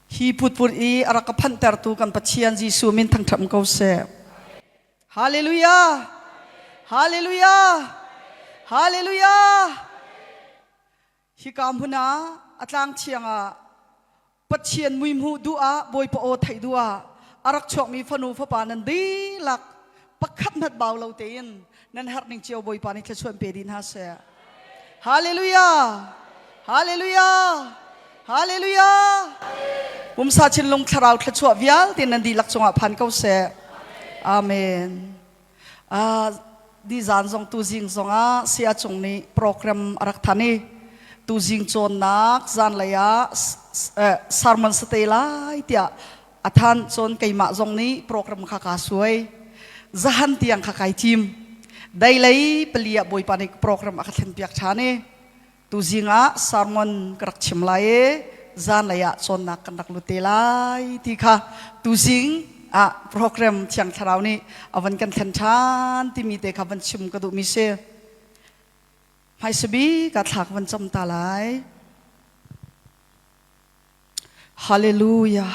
Hi putput i a rak ka phanhtertu kan Pathian Jesuh min thangṭhat ko seh. Hallelujah! Hallelujah! Hallelujah! Hika hmun ah a tlang thiang ah Pathian mui hmuh duh ah Bawipa aw theih duh ah a rak chuakmi fanu fapa nan dihlak pakhat hmanh bau lo tein nan herh ning cio Bawipa nih thluachuah in pe dih hna seh. Hallelujah! Hallelujah! Hallelujah! Pumsa thinlung thlarau thluachuah vialte nan dihlak cungah phan ko seh. Amen. Ah, di zan zong tu zing zongah sia cung nih program a rak than i tu zing cawnnak zan lei ah sermon sate lai tiah a than cun keimah zong nih program kha kaa suai zahan tiang kha kai thim dei lei pali ah bawipa nih program a ka thlen piak ṭhan i tuzing ah sermon ka rak chim lai i zan lei ah cawnnak kan rak lut te lai ti kha tuzing ah program thiang thlarau nih a van kan thlen ṭhan timi te kha van chim ka duhmi si hmaisa bik ah thla ka van cam ta lai Hallelujah.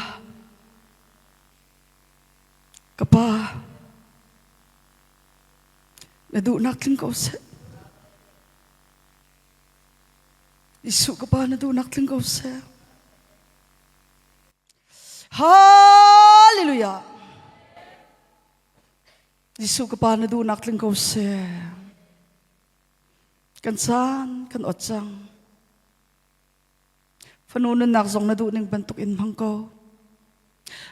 Ka pa, na duhnak tling ko seh. Jesuh ka pa na duhnak tling ko seh. Hallelujah. Jesuh ka pa na duhnak tling ko seh. Kan caan kan ot cang. Fanu nunnak zong na duh ning bantuk in hmang ko.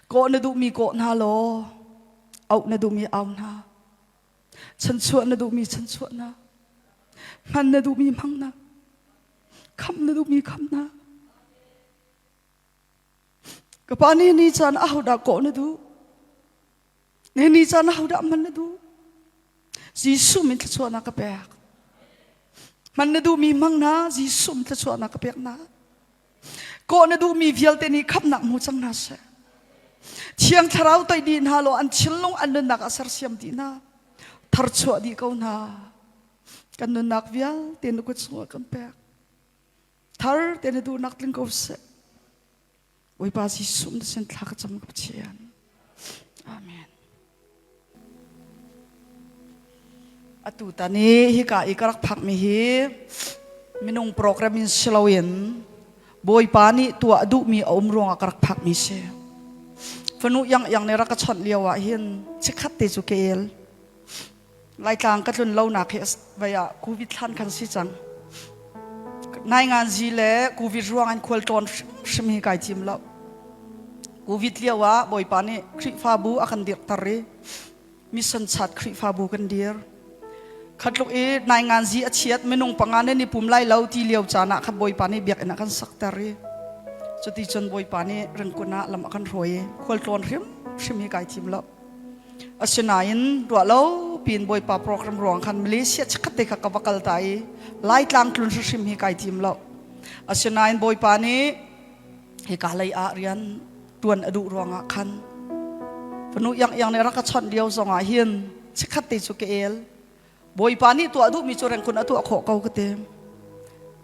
Kawh na duhmi kawh hna law, auh na duhmi au hna. Chanchuah na duhmi chanchuah hna. Hman na duhmi hmang hna. Khamh na duhmi khamh hna. Ka pa ni ni caan ahodah kawh na duh? Ni ni caan ahodah hman na duh? Jesuh min thluachuahnak ka pek. Hman na duhmi hmang hna, Jesuh min thluachuahnak ka pek hna. Kawh na duhmi vialte nih khamhnak hmu cang hna seh. Thiang Thlarau toih dih hna law an thinlung an nunnak ah sersiam dih hna. Tharchuah dih ko hna. Kan nunnak vialte na kut chungah kan pek. Thar te na duhnak tling ko seh. Bawipa Jesuh na sin thla ka cam ka Pathian. Amen. Atu tan i hika i ka rak phakmi hi minung program in si loin Bawipa nih tuah duhmi a um ruangah ka rak phakmi si. Fanu yang yang nih rak ka chawnh lio ah hin chikkhat te cu ka el. Laitlang ka tlun lonak hi vai ah Covid thlan khan si cang. Nai ngan zi le Covid ruang an khual tlawn hrim hi kai thim lo. Covid lio ah Bawipa nih Khrihfabu a kan dirhter i mission chat Khrihfabu kan dir. Khatluk i nai ngan zi a chiat minung panga ne ni pum lai lo ti lio caan ah kha Bawipa nih biakinn a kan sakter i cuti cun Bawipa nih ringkun ah lam a kan hruai i khual tlawn hrim hrim hi kai thim lo. Asinain ruah lo piin Bawipa program ruang khan Malaysia chikkhat te kha ka va kal ta i Laitlang tlun hrim hi kai tim lo. Asinain Bawipa nih hika lei ah rian tuan a duh ruangah khan fanu iang iang nih rak ka chawnh lio zongah hin chikkhat te cu ka el. Bawipa nih tuah duhmi cu rengkun a tuah khawh ko ka ti.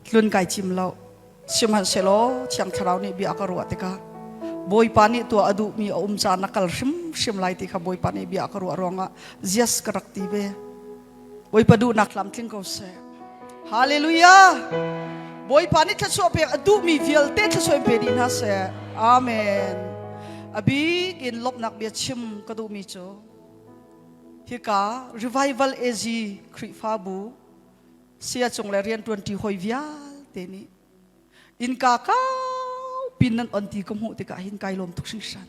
Tlun kai cim lo. Sihmanhsehlaw Thiang Thlarau nih bia a ka ruah tikah Bawipa nih tuah a duhmi a um caan a kal hrimhrim lai ti kha Bawipa nih bia a ka ruah ruangah yes ka rak ti ve. Bawipa duhnak tlamtling ko seh. Hallelujah! Bawipa nih thluachuah pek a duhmi vialte thluachuah in pe dih hna seh. Amen. A bik in lawmhnak bia chim ka duhmi cu Hika Revival AZ Khrihfabu sia cung le rianṭuanṭi hawi vialte nih innka kaupi nan on ti ka hmuh tikah hin kai lawm tuk hringhran.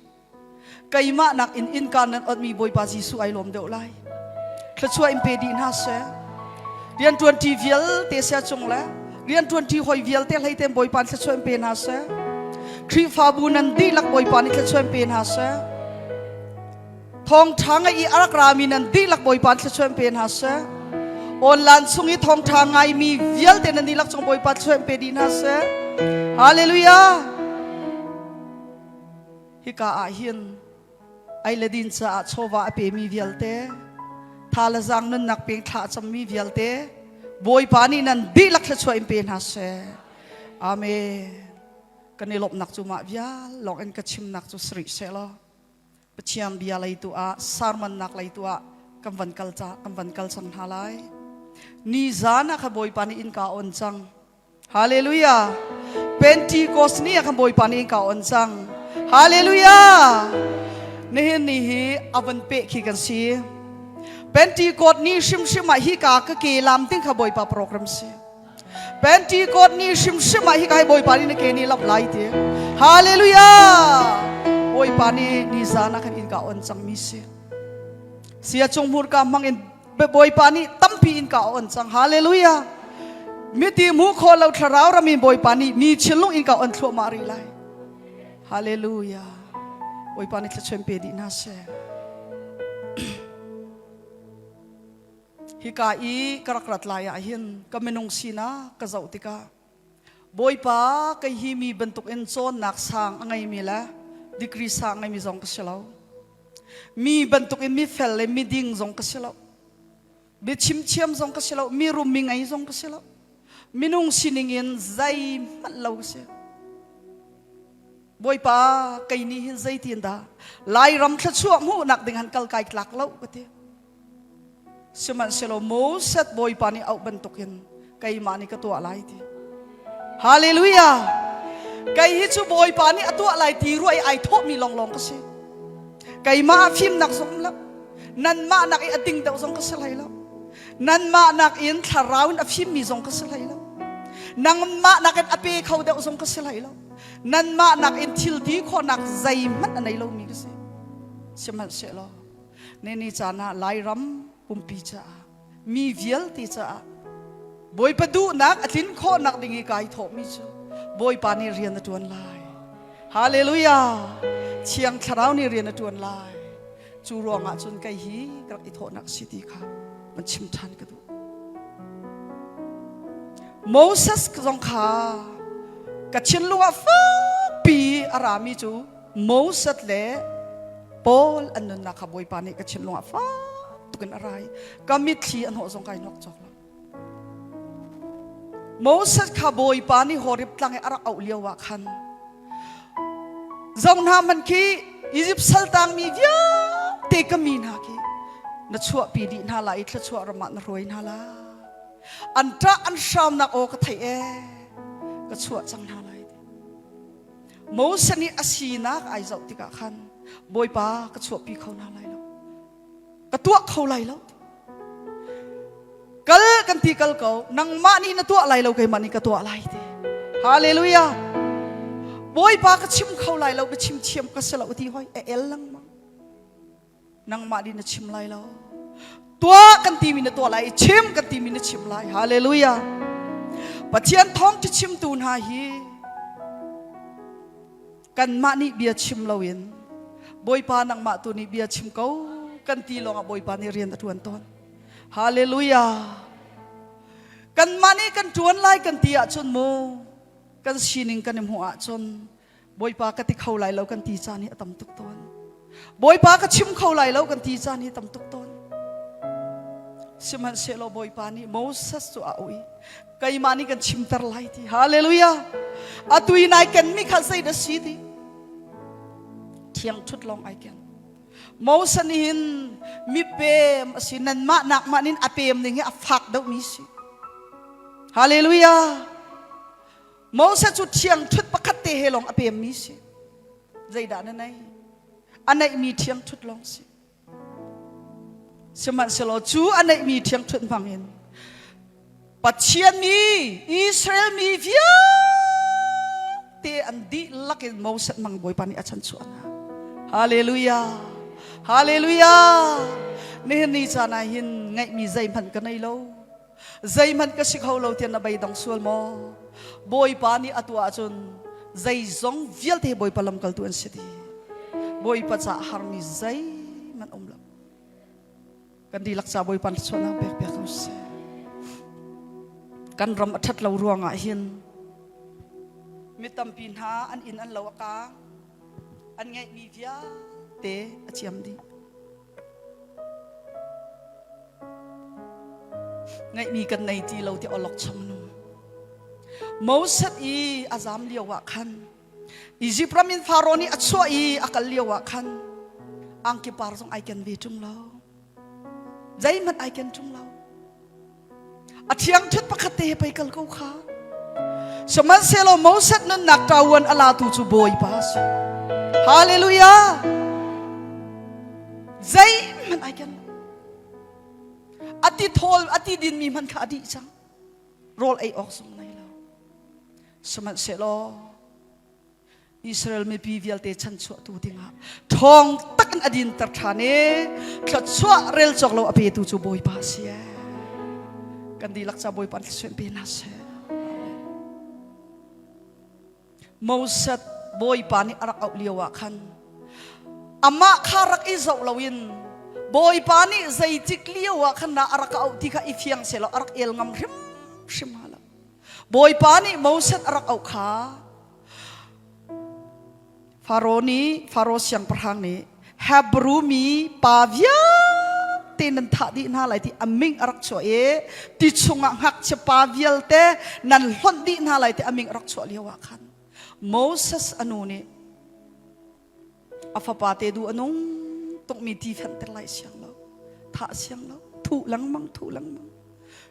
Keimah nak in innka nan onmi Bawipa Jesuh ai lawm deuh lai. Thluachuah in pe dih hna seh. Rianṭuanṭi vialte sia cung le rianṭuanṭi hawi vialte hlei tein Bawipa nih thluachuah in pe hna seh. Khrihfabu nan dihlak Bawipa nih thluachuah in pe hna seh. Thawngṭha ngai i a rak rami nan dihlak Bawipa thluachuah in pe hna seh. Online chung i thawngṭha ngaimi vialte nan dihlak cung Bawipa thluachuah in pe dih hna seh. Hallelujah. Hika ah hin ei le din caah chawva a pemi vialte, tha le zaang nunnak peng thla a cammi vialte, Bawipa nih nan dihlak thluachuah in pe hna seh. Amen. Kan i lawmhnak cu mah vial lawng in ka chimnak cu si rih sehlaw Pathian bia lei tu ah sermonnak lei tu ah kan van kal ca kan van kal cang hna lai. Nizan ah kha Bawipa nih innka on cang. Hallelujah. Pentecost ni ah khan Bawipa nih innka on cang. Hallelujah. Nihin ni hi a van peh khi kan si. Pentecost ni hrimhrim ah hi ka ka ke lam ting kha Bawipa program si. Pentecost ni hrimhrim ah hi ka hi Bawipa nih na ke ni lap lai ti. Hallelujah. Bawipa nih nizan ah khan innka on cang mi si. Sia chung hmurka hmang in Bawipa nih tampi in ka on cang. Hallelujah. Miti mu kho lo thlarau rami Bawipa nih mi thinlung in ka on thluahmah rih lai. Hallelujah. Bawipa nih thluachuah pe dih hna seh. Hika i ka rak rat lai ah hin ka minung sinak ka zoh tikah Bawipa kei hi mi bantukin cawnnak sang a ngeimi le degree sang a ngeimi zong ka si lo. Mi bantukin mi fel le mi ding zong ka si lo. Biachim thiam zong ka si lo. Mi rum mi ngei zong ka si lo. Minung sining in zeihmanh lo ka si. Bawipa kei nih hin zeitin dah Lairam thluachuah hmuhnak ding han kal kai tlak lo ka ti. Sihmanhsehlaw Moses Bawipa nih auh bantukin keimah nih ka tuah lai ti. Hallelujah! Kei hi cu Bawipa nih a tuah lai ti ruah i ai thawhmi lawnglawng ka si. Keimah ah fimnak zong lo. Nanmah nak i a ding deuh zong ka si hlei lo. Nanmah nak in thlarau in a fimmi zong ka si hlei lo. Nangmah nak in a pe kho deuh zong ka si hlei lo. Nanmah nak in thil ti khawhnak zeihmanh a nei lomi ka si. Sihmanhsehlaw Nini caan ah Lairam pumpi caah mi vialte caah Bawipa duhnak a tlin khawhnak ding i kai thawhmi cu Bawipa nih rian a ṭuan lai. Hallelujah! Thiang Thlarau nih rian a ṭuan lai. Cu ruangah cun kei hi ka rak i thawhnak si ti kha van chim ṭhan ka duh. Moses zong kha ka thinlung ah fakpi a rami cu Moses le Paul an nunnak kha Bawipa nih ka thinlung ah fak tukin a rai. Ka mitthli a hnawh zong kai hnawk cawk lo. Moses kha Bawipa nih Horeb tlang i a rak auh lio ah khan zong hna man khi Egypt saltang mi vialte ka mi hna khi na chuahpi dih hna lai i thluachuah ram ah na hruai hna lai. An ṭah an hramnak aw ka theih ee ka chuah cang hna lai. Moses nih a sinak ai zoh tikah khan Bawipa ka chuahpi kho hna lai lo. Ka tuah kho lai lo. Kal kan ti kal ko nangmah nih na tuah lai lo keimah nih ka tuah lai ti. Hallelujah. Bawipa ka chim kho lai lo ka chim thiam ka si lo ti hoi a el lengmang. Nangmah nih na chim lai lo. Tuah kan timi na tuah lai i chim kan timi na chim lai. Hallelujah. Pathian thawngṭha chimtu hna hi kanmah nih bia chim loin Bawipa nangmah tu nih bia chim ko kan ti lawngah Bawipa nih rian a ṭuan tawn. Hallelujah. Kanmah nih kan ṭuan lai kan ti ahcun mu kan sining kan i hmuh ahcun Bawipa ka ti kho lai lo kan ti caan hi a tam tuk tawn. Bawipa ka chim kho lai lo kan ti caan hi tam tuk tawn. Sihmanhsehlaw Bawipa nih Moses cu a auh i keimah nih kan chimter lai ti. Hallelujah. Atu i nai kenmi kha zei dah si ti? Thiang ṭhut lawng ai ken. Moses nih hin mipem a si nanmah nakmah nin a pem ning hi a fak deuhmi si. Hallelujah. Moses cu ṭhiangṭhut pakhat te he lawng a pemmi si. Zeidah na nei? A neihmi ṭhiangṭhut lawng si. Sihmanhsehlaw cu a neihmi ṭhiangṭhut hmangin Pathian mi Israel mi vialte an dihlak in Moses hmang Bawipa nih a chanchuah hna. Hallelujah! Hallelujah! Nihin ni caan ah hin ngeihmi zeihmanh ka nei lo. Zeihmanh ka si kho lo tiah na beidong sual maw? Bawipa nih a tuah ahcun zeizong vialte Bawipa lamkaltu an si dih. Bawipa caah harmi zeihmanh um lo. Kan dihlak ca Bawipa thluachuahnak pek piak ko seh. Kan ram a ṭhat lo ruangah hin mi tampi hna an inn an lo a kaang an ngeihmi vialte a ciam dih. Ngeihmi kan nei ti lo ti awlok chong nu. Moses i a zam lio ah khan. Izipt ram in Faro nih a chuah i a kal lio ah khan angki par zong ai ken ve ṭung lo. Zeihmanh ai ken ṭung lo. A thiangṭhut pakhat te he pei kal ko kha. Sihmanhsehlaw Moses nunnak ṭavuan a latu cu Bawipa a si. Hallelujah! Zeihmanh ai ken lo. A ti thawl, a ti dinmi hmanh kha a dih cang. Rawl ei awk zong nei lo. Sihmanhsehlaw Israel mipi vialte chanchuahtu dingah ṭhawng tak in a dinter ṭhan i thluachuah rel cawk lo a petu cu Bawipa a si ee. Kan dihlak ca Bawipa thluachuah pe hna seh. Moses Bawipa nih a rak auh lio ah khan amah kha rak i zoh loin Bawipa nih zeitik lio ah khan dah a rak auh ti kha i fiang sehlaw a rak el ngam hrimhrim hnga lo. Bawipa nih Moses a rak auh kha Faro nih Faro siangpahrang nih Hebrew mi pa vialte nan thah dih hna lai ti a ming a rak chuah i ti chungah ngakchia pa vialte nan hlonh dih hna lai ti a ming a rak chuah lio ah khan Moses a nu nih a fapa te du a nung tukmi ti fenhter lai siang lo thah siang lo thuh lengmang thuh lengmang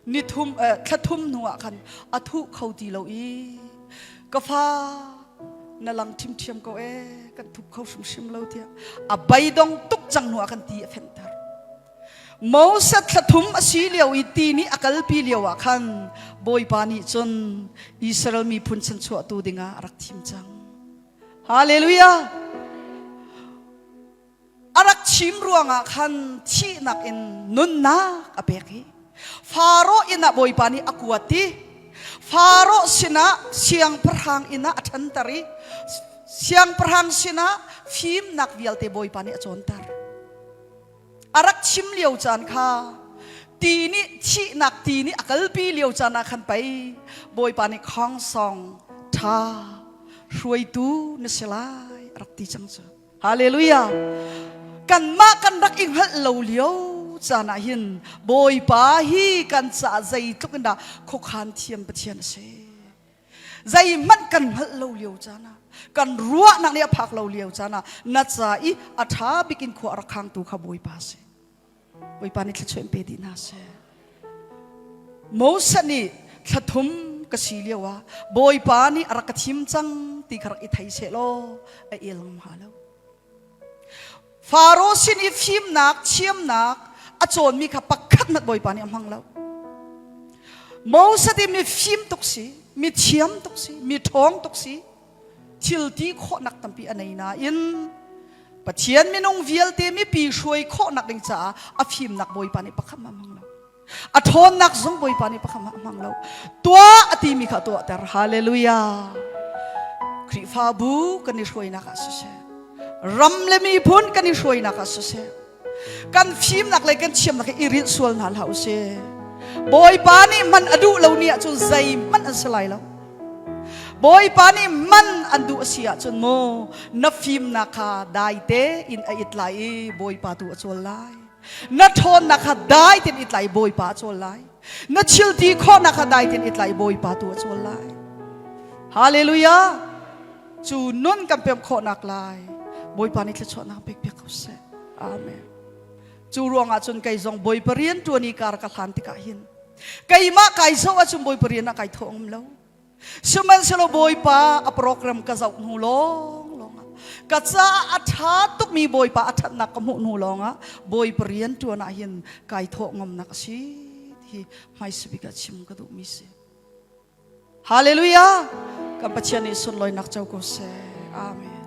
ni thum eh, thla thum hnu ah khan a thuh kho ti lo i ka fa na lang ṭhimṭhiam ko e kan thup kho hrimhrim lo tiah a beidong tuk cang hnu ah khan ti a fenhter Moses thla thum a si lio i ti nih a kalpi lio ah khan Bawipa nih cun Israel miphun chanchuahtu dingah a rak thim cang Hallelujah! A rak chim ruangah khan thihnak in nunnak a pek i Faro inn ah Bawipa nih a kuat i Faro sinah siangpahrang inn ah a ṭhanter i siangpahrang sinah fimnak vialte Bawipa nih a cawnter. A rak chim lio caan kha ti nih thihnak ti nih a kalpi lio caan ah khan pei Bawipa nih khongsong ṭha hruaitu na si lai a rak ti cang cu. Hallelujah! Kanmah kan rak i hngalh lo lio caan ah hin Bawipa hi kan caah zeitluk in dah khuakhan thiam Pathian a si. Zeihmanh kan hngalh lo lio caan ah kan ruahnak nih a phak lo lio caan ah na ca i a ṭha bik in khua a rak khangtu kha Bawipa a si. Bawipa nih thluachuah in pe dih hna seh. Moses nih thla thum ka si lio ah Bawipa nih a rak ka thim cang ti kha rak i thei seh law a el ngam hnga lo. Faro sin i fimnak, thiamnak a cawnmi kha pakhat hmanh Bawipa nih a hmang lo. Moses hi mi fim tuk si, mi thiam tuk si, mi ṭhawng tuk si, thil ti khawhnak tampi a nei nain Pathian minung vialte mipi hruai khawhnak ding caah a fimnak Bawipa nih pakhat hmanh a hmang lo. A ṭhawnnak zong Bawipa nih pakhat hmanh a hmang lo. Tuah a timi kha tuahter. Hallelujah. Khrihfabu kan i hruainak ah siseh, ram le miphun kan i hruainak ah siseh, kan fimnak le kan thiamnak hi i rilh sual hna hlah usih. Bawipa nih man a duh lo ni ahcun zeihmanh an si lai lo. Bawipa nih man an duh a si ahcun mu na fimnak kha daite in a it lai i Bawipa tu a cawl lai. Na ṭhawnnak kha dai tein i tlai Bawipa a cawl lai. Na thilti khawhnak kha dai tein i tlai Bawipa tu a cawl lai. Hallelujah! Cu nun kan pem khawhnak lai Bawipa nih thluachuahnak pek piak ko seh. Amen. Cu ruangah cun kei zong Bawipa rian ṭuan i kar ka hlan tikah hin keimah kai zoh ahcun Bawipa rian ah kai thawh ngam lo. Sihmanhsehlaw Bawipa a program ka zoh hnu lawng lawngah ka caah a ṭha tukmi Bawipa a ṭhatnak ka hmuh hnu lawngah Bawipa rian ṭuan ah hin kai thawh ngamnak a si hi hmaisa bik ah chim ka duhmi si. Hallelujah! Kan Pathian nih sunlawinak co ko seh. Amen.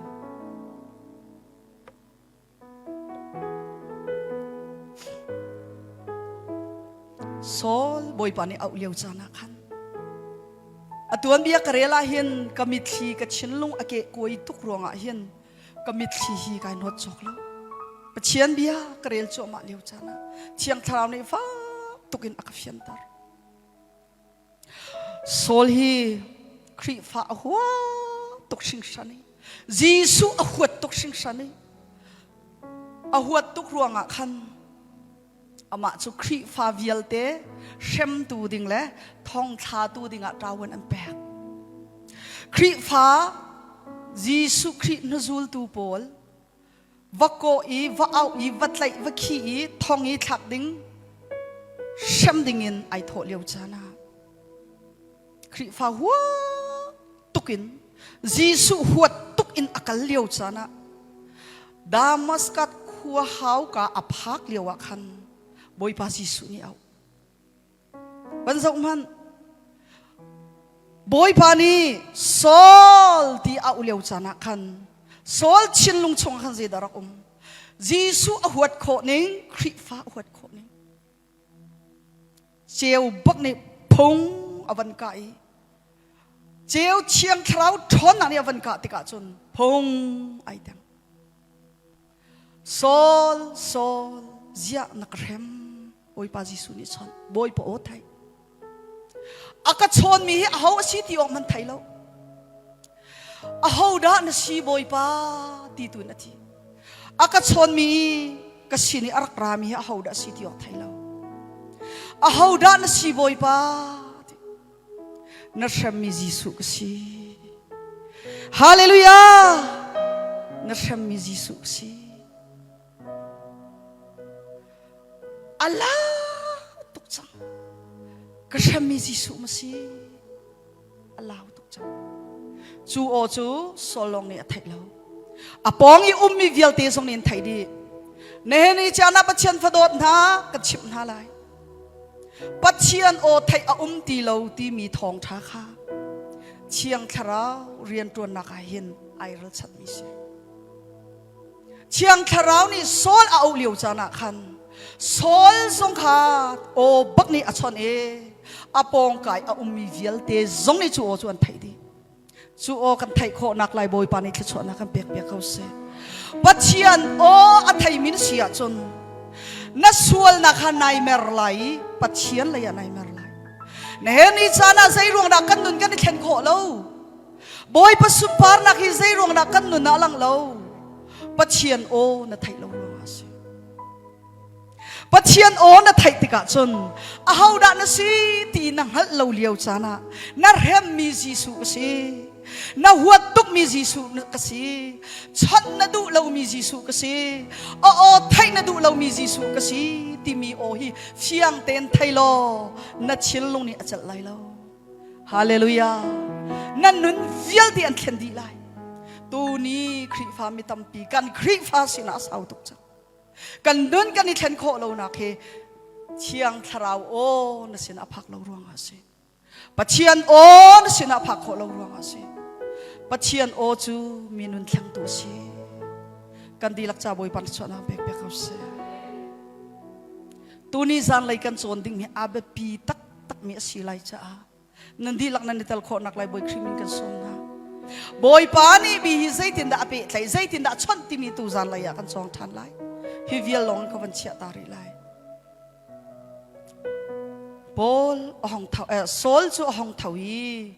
Saul Bawipa nih auh lio caan ah khan a tuanbia ka rel ah hin ka mitthli ka thinlung a keh kuai tuk ruangah hin ka mitthli hi kai nawt cawk lo Pathian bia ka rel cuahmah lio caan ah Thiang Thlarau nih fak tuk in a ka fianter Saul hi Khrihfa a hua tuk hringhran i Jesuh a huat tuk hringhran i a huat tuk ruangah khan amah cu Khrihfa vialte hremtu ding le thongthlatu dingah ṭawan an pek. Khrihfa Jesuh Khrih hnuzultu pawl va kawh i va auh i va tlaih va khi i thong i thlak ding hrem ding in ai thawh lio caan ah Khrihfa hua tuk in Jesuh huat tuk in a kal lio caan ah Damascus khua hauka a phak lio ah khan Bawipa Jesuh nih auh Van zoh hmanh. Bawipa nih Saul ti a lio caan ah khan Saul thinlung chung khan zeidah rak um? Jesuh a huat khawh ning, Khrihfa a huat khawh ning. Ceu bak nih phung a van kah i ceu thiang thlarau ṭhawnnak nih a van kah tikah cun phung ai teng. Saul, Saul, ziah na ka hrem? Bawipa Jesuh nih chawnh. Bawipa aw thei. A ka chawnmi hi aho a si ti awk man thei lo. Aho dah na si Bawipa ti tu in a ti. A ka chawnmi ka sin i a rak rami hi aho dah si ti awk thei lo. Aho dah na si Bawipa ti. Na hremmi Jesuh ka si. Hallelujah! Na hremmi Jesuh ka si. A la tuk cang. Ka hremmi Jesuh ma si. A lau tuk cang. Cu aw cu Saul lawng nih a theih lo. A pawng i ummi vialte zong nih an theih dih. Nihin ni caan ah Pathian fadawt hna kan chimh hna lai. Pathian aw theih a um ti lo timi thawngṭha kha Thiang Thlarau rianṭuannak ah hin ai ralchanhmi si. Thiang Thlarau nih Saul a auh lio caan ah khan Saul zong kha aw bak nih a chawnh i a pawngkai a ummi vialte zong nih cu aw cu an theih dih. Cu aw kan theih khawhnak lai Bawipa nih thluachuahnak kan pek piak ko seh. Pathian aw a theimi na si ahcun na sualnak kha nai mer lai i Pathian lei ah nai mer lai. Nehen ni caan ah zei ruang dah kan nun kan i thlen khawh lo? Bawipa sunparnak hi zei ruang dah kan nun ah lang lo? Pathian aw na theih lo ruangah a si. Pathian aw na theih tikah cun ahodah na si ti na hngalh lo lio caan ah na hremmi Jesuh ka si. Na huat tukmi Jesuh ka si. Chawnh na duh lomi Jesuh ka si. A aw theih na duh lomi Jesuh ka si timi aw hi fiang tein thei law na thinlung nih a celh lai lo. Hallelujah. Na nun vialte an thlen dih lai. Tuni Khrihfa mi tampi kan Khrihfa sinah a sau tuk cang. Kan nun kan i thlen khawh lonak hi Thiang Thlarau aw na sinah phak lo ruangah a si. Pathian aw na sinah phak khawh lo ruangah a si. Pathian aw cu mi nun thlengtu a si. Kan dihlak ca Bawipa na chuahnak pek piak ko seh. Tuni zanlei kan cawn ding hi a biapi taktakmi a si lai caah nan dihlak nan i tel khawhnak lai Bawi Khrih min kan sawm hna. Bawipa nih mi hi zeitindah a pehtlaih, zeitindah a chawnh timi tu zan lei ah kan cawng ṭhan lai. Hi vial lawng ka van chiah ta rih lai. Paul a hong tho, eh, Saul cu a hong tho i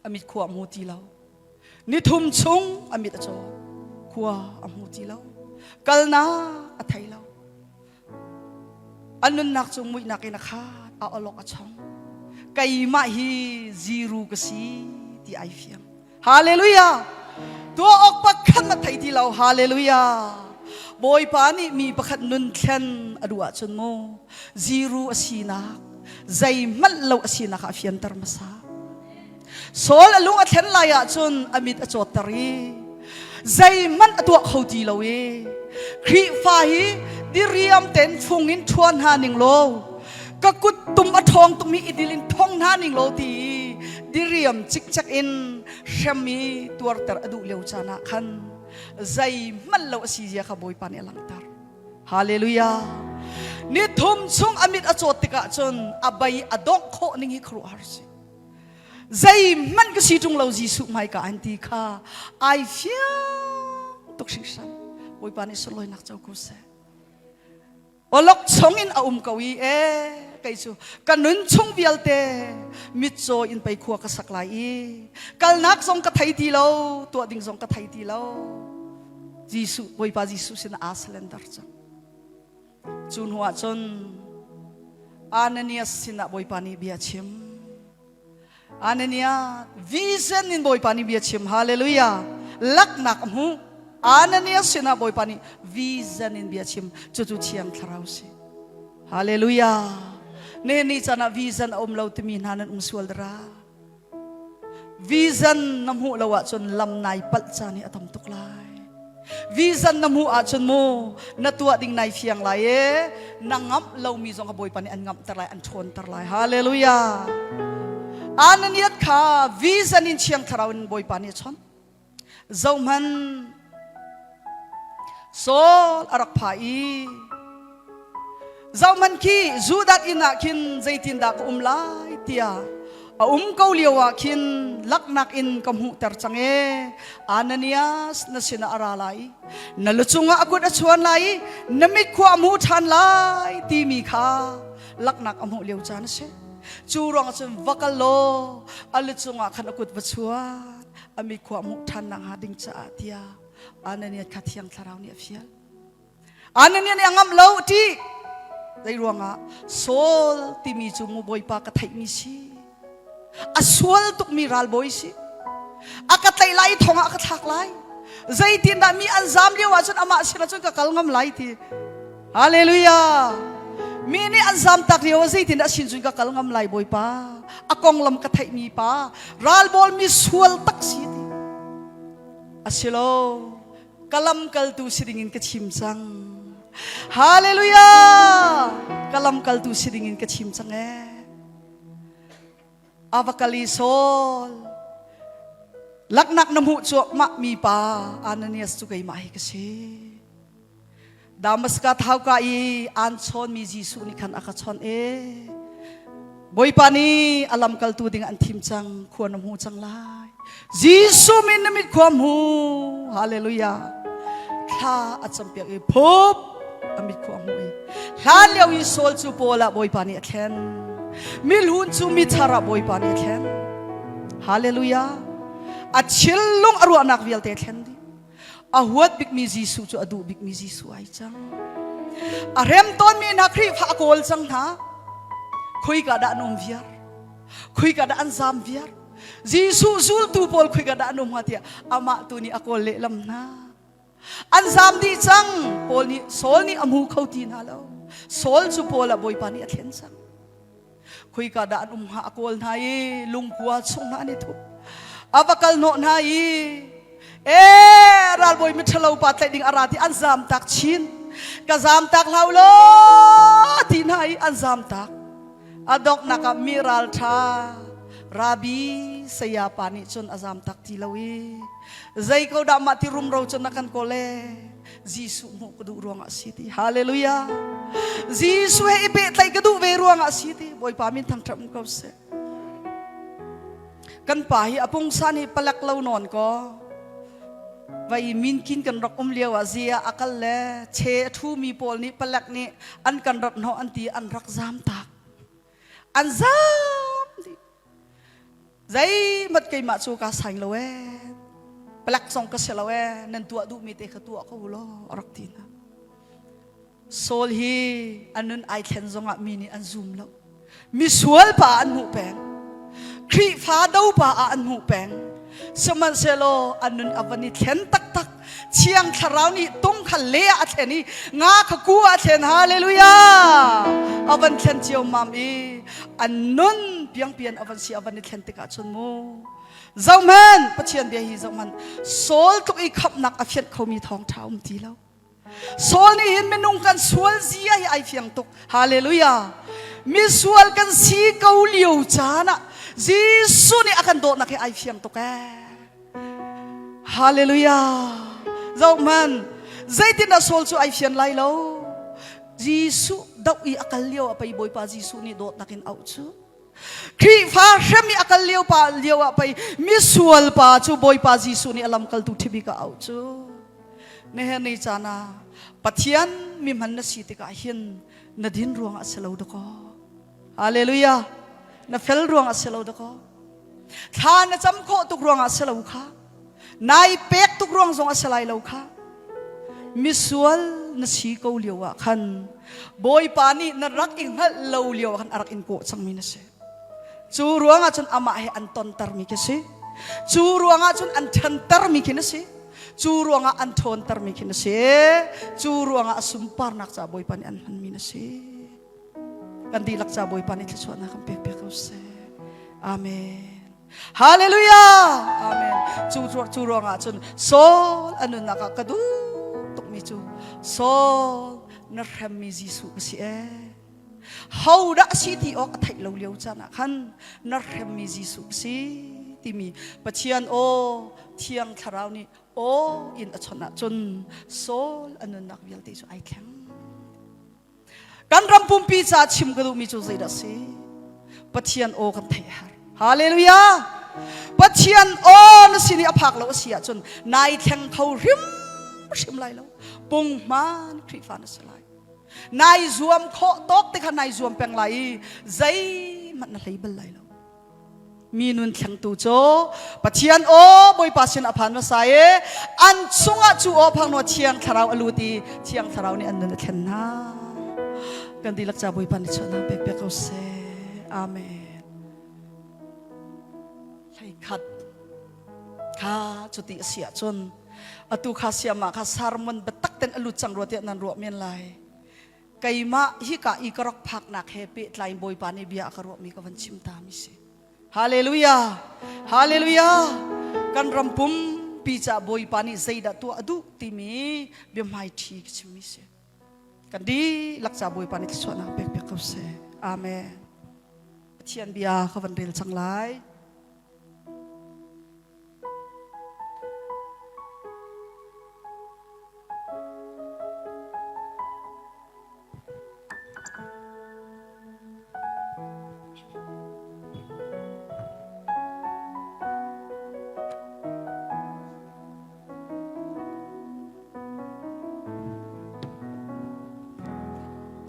a mit khua a hmu ti lo. Nithum chung a mit a caw. Khua a hmu ti lo. Kalnak a thei lo. A nunnak cu muihnak in a khat, a awlok a chong. Keimah hi ziru ka si ti ai fiang. Hallelujah! Tuah awk pakhat na thei ti lo. Hallelujah! Bawipa nih mi pakhat nun thlen a duh ahcun mu ziru a sinak zeihmanh lo a sinak ah a fianter hmasa. Saul a lung a thlen lai ahcun a mit a cawtter i zeihmanh a tuah kho ti lo i Khrihfa hi diriam tein fung in ṭhuan hna ning law ka kut tum a ṭhawng tum hi i dil in thong hna ning law ti i diriam cikcek in hrem i tuarter a duh lio caan ah khan zeihmanh lo a si zia kha Bawipa nih a langhter. Hallelujah. Ni thum chung a mit a cawt tikah cun a bei a dongh khawh ning hi khuaruahhar si. Zeihmanh ka si ṭung lo Jesuh hmaika an ti kha ai fiang tuk hringhran. Bawipa nih sunlawinak co ko seh. Awlok chung in a um ko i e kei cu ka nun chung vialte mitcaw in pei khua ka sak lai i kalnak zong ka thei ti lo tuah ding zong ka thei ti lo Jesuh Bawipa Jesuh sin aa surrender cang. Cu hnu ah cun Ananias sinah Bawipa nih bia chim. Ananias vision in Bawipa nih bia chim hallelujah laknak a hmu Ananias sinah Bawipa nih vision in bia chim cucu thiang thlarau si hallelujah ne ni chan ah vision a um lo timi hna nan um sual dara Vision na hmuh lo ahcun lam nai palh caan hi a tam tuk lai. Vision na hmuh ahcun mu na tuah ding nai fiang lai e na ngamh lomi zong ka Bawipa nih an ngamhter lai an ṭhawnter lai. Hallelujah. Ananias kha vision in Thiang Thlarau in Bawipa nih a chawnh. Zohman Saul a rak pha i zohman khi Judah inn ah khin zeitindah ka um lai tiah a um ko lio ah khin laknak in ka hmuhter cang e Ananias na sinah a ra lai na lu cungah a kut a chuan lai i na mit khua a hmu ṭhan lai timi kha laknak a hmuh lio caan a si cu ruangah cun va kal law a lu cungah khan a kut va chuan a mit khua hmuh ṭhan nakhnga ding caah tiah Ananias kha Thiang Thlarau nih a fial. Ananias nih a ngamh lo ṭih. Zei ruangah Saul timi cu mu Bawipa ka theihmi si. A sual tukmi ralbawi si. A ka tlaih lai i thong ah a ka thlak lai. Zeitindah mi an zam lio ahcun amah sinah cun ka kal ngam lai ti. Hallelujah. Mi nih an zamtak lio ah zeitindah sin cun ka kal ngam lai Bawipa. A konglam ka theihmi pa ralbawl mi sual tak si ti. Asilo ka lamkaltu si ding in ka chim cang. Hallelujah. Ka lamkaltu si ding in ka chim cang ee. Ava kal i Saul laknak na hmuh cuahmah mi pa Ananias cu keimah hi ka si. Damaskas hauka i aan chawnmi Jesuh nih khan a ka chawnh e. Bawipa nih a lamkaltu ding an thim cang, khua na hmu cang lai. Jesuh min na mit khua hmu. Hallelujah. Thla a campiak i phup a mit khua hmu i hlan lio i Saul cu Paul ah Bawipa nih a thlen. Milhun cu mithar ah Bawipa nih a thlen. Hallelujah. A thillung a ruahnak vialte thlen dih. A huat bikmi Jesuh cu a duh bikmi Jesuh ai cang. A rem tawnmi hna Khrihfa a kawl cang hna. Khuika dah an um viar? Khuika dah an zam viar? Jesuh zultu pawl khuika dah an um hnga tiah amah tu nih a kawl lehlam hna. An zam dih cang. Paul nih Saul nih a hmu kho ti hna lo. Saul cu Paul ah Bawipa nih a thlen cang. Khuika dah an um hnga a kawl hna i lungkua chung hna an i thup. A va kal hnawh hna i e ralbawi miṭhalo pa tlaih ding a ra ti an zamtak chin. Ka zamtak hlau law ti hna i an zamtak. A donghnak ah mi ralṭha Rabi saya pa nih cun a zamtak ti lo i zei ko dah mah ti rumro cun na kan kawl e Jesuh hmuh ka duh ruangah si ti. Hallelujah. Jesuh he i pehtlaih ka duh ve ruangah si ti. Bawipa min thangṭhat um ko seh. Kan pa hi a pungsan hi palek lo nawn ko. Vai minkin kan rak um lio ah zia a kal le che a thu mi pawl nih palek nih an kan rat hnawh an ti an rak zam tak. An zam dih. Zeihmanh keimah cu kaa saing lo ee. Palek zong ka si lo ee. Nan tuah duhmi te kha tuah ko law a rak ti hna. Saul hi a nun ai thlen zongah mi nih an zum lo. Misual pa ah an hmuh peng. Khrihfa do pa ah an hmuh peng. Sihmanhsehlaw a nun a van i thlen taktak. Thiang Thlarau nih tung kha le ah a thlen i nga kha ku ah a thlen. Hallelujah! A van thlen ciammam i an nun piangpian a van si a van i thlen tikah cun mu zohhmanh Pathian bia hi zohhmanh Saul tluk i khamhnak a fianh khomi thawngṭha um ti lo Saul nih hin minung kan sual zia hi ai fiang tuk hallelujah misual kan si ko lio caan ah Jesuh nih a kan dawtnak hi ai fiang tuk ee hallelujah zohhmanh zeitin dah Saul cu ai fian lai lo Jesuh doh i a kal lio ah pei Bawipa Jesuh nih dawtnak in auh cu. Khrihfa hrem i a kal lio pa lio ah pei misual pa cu Bawipa Jesuh nih a lamkaltu ṭhibik a auh cu. Nehen ni caan ah Pathian mi hman na si tikah hin na din ruangah a si lo dakaw. Hallelujah. Na fel ruangah a si lo dakaw. Thla na cam khawh tuk ruangah a si lo kha. Nai pek tuk ruang zong a si lai lo kha. Misual na si ko lio ah khan Bawipa nih na rak i hngalh lo lio ah khan a rak in kawh cangmi na si. Cu ruangah cun amah he an tontermi khi si. Cu ruangah cun an ṭhantermi khi na si. Cu ruangah an ṭhawntermi khi na si. Cu ruangah a sunparnak ca Bawipa nih an hmanmi na si. Kan dihlak ca Bawipa nih thluachuahnak kan pek piak ko seh. Amen. Hallelujah. Amen. Cu cu ruangah cun Saul a nunnak ah ka duh tukmi cu Saul na hremmi Jesuh ka si ee. Hodah a si ti awk a theih lo lio caan ah khan na hremmi Jesuh ka si timi Pathian aw Thiang Thlarau nih aw in a chawnh ahcun Saul a nunnak vialte cu ai thleng. Kan ram pumpi ca chim ka duhmi cu zeidah si? Pathian aw kan theih a har. Hallelujah! Pathian aw na sin i a phak lo a si ahcun nai thleng kho hrim hrim lai lo. Punghman Khrihfa na si lai. Nai zuam khawh tawk te kha nai zuam peng lai i zeihmanh na hlei bal lai lo. Mi nun thlengtu cu Pathian aw Bawipa sin a phan hmasa i an chungah cu aw phang naw Thiang Thlarau a lut i Thiang Thlarau nih an nun a thlen hna. Kan dihlak ca Bawipa nih chuahnak pek piak ko seh. Amen. Hlei khat kha cuti a si ahcun atu kha siamah kha sermon biatak ten a lut cang rua tiah nan ruah men lai. Keimah hika i ka rak phaknak he pehtlai Bawipa nih bia a ka ruahmi ka van chim ta mi si. Hallelujah! Hallelujah! Kan ram pumpi ca Bawipa nih zeidah tuah a duh timi biahmaiṭhi ka chimmi si. Kan dihlak ca Bawipa nih thluachuahnak pek piak ko seh. Amen. Pathian bia ka van rel cang lai.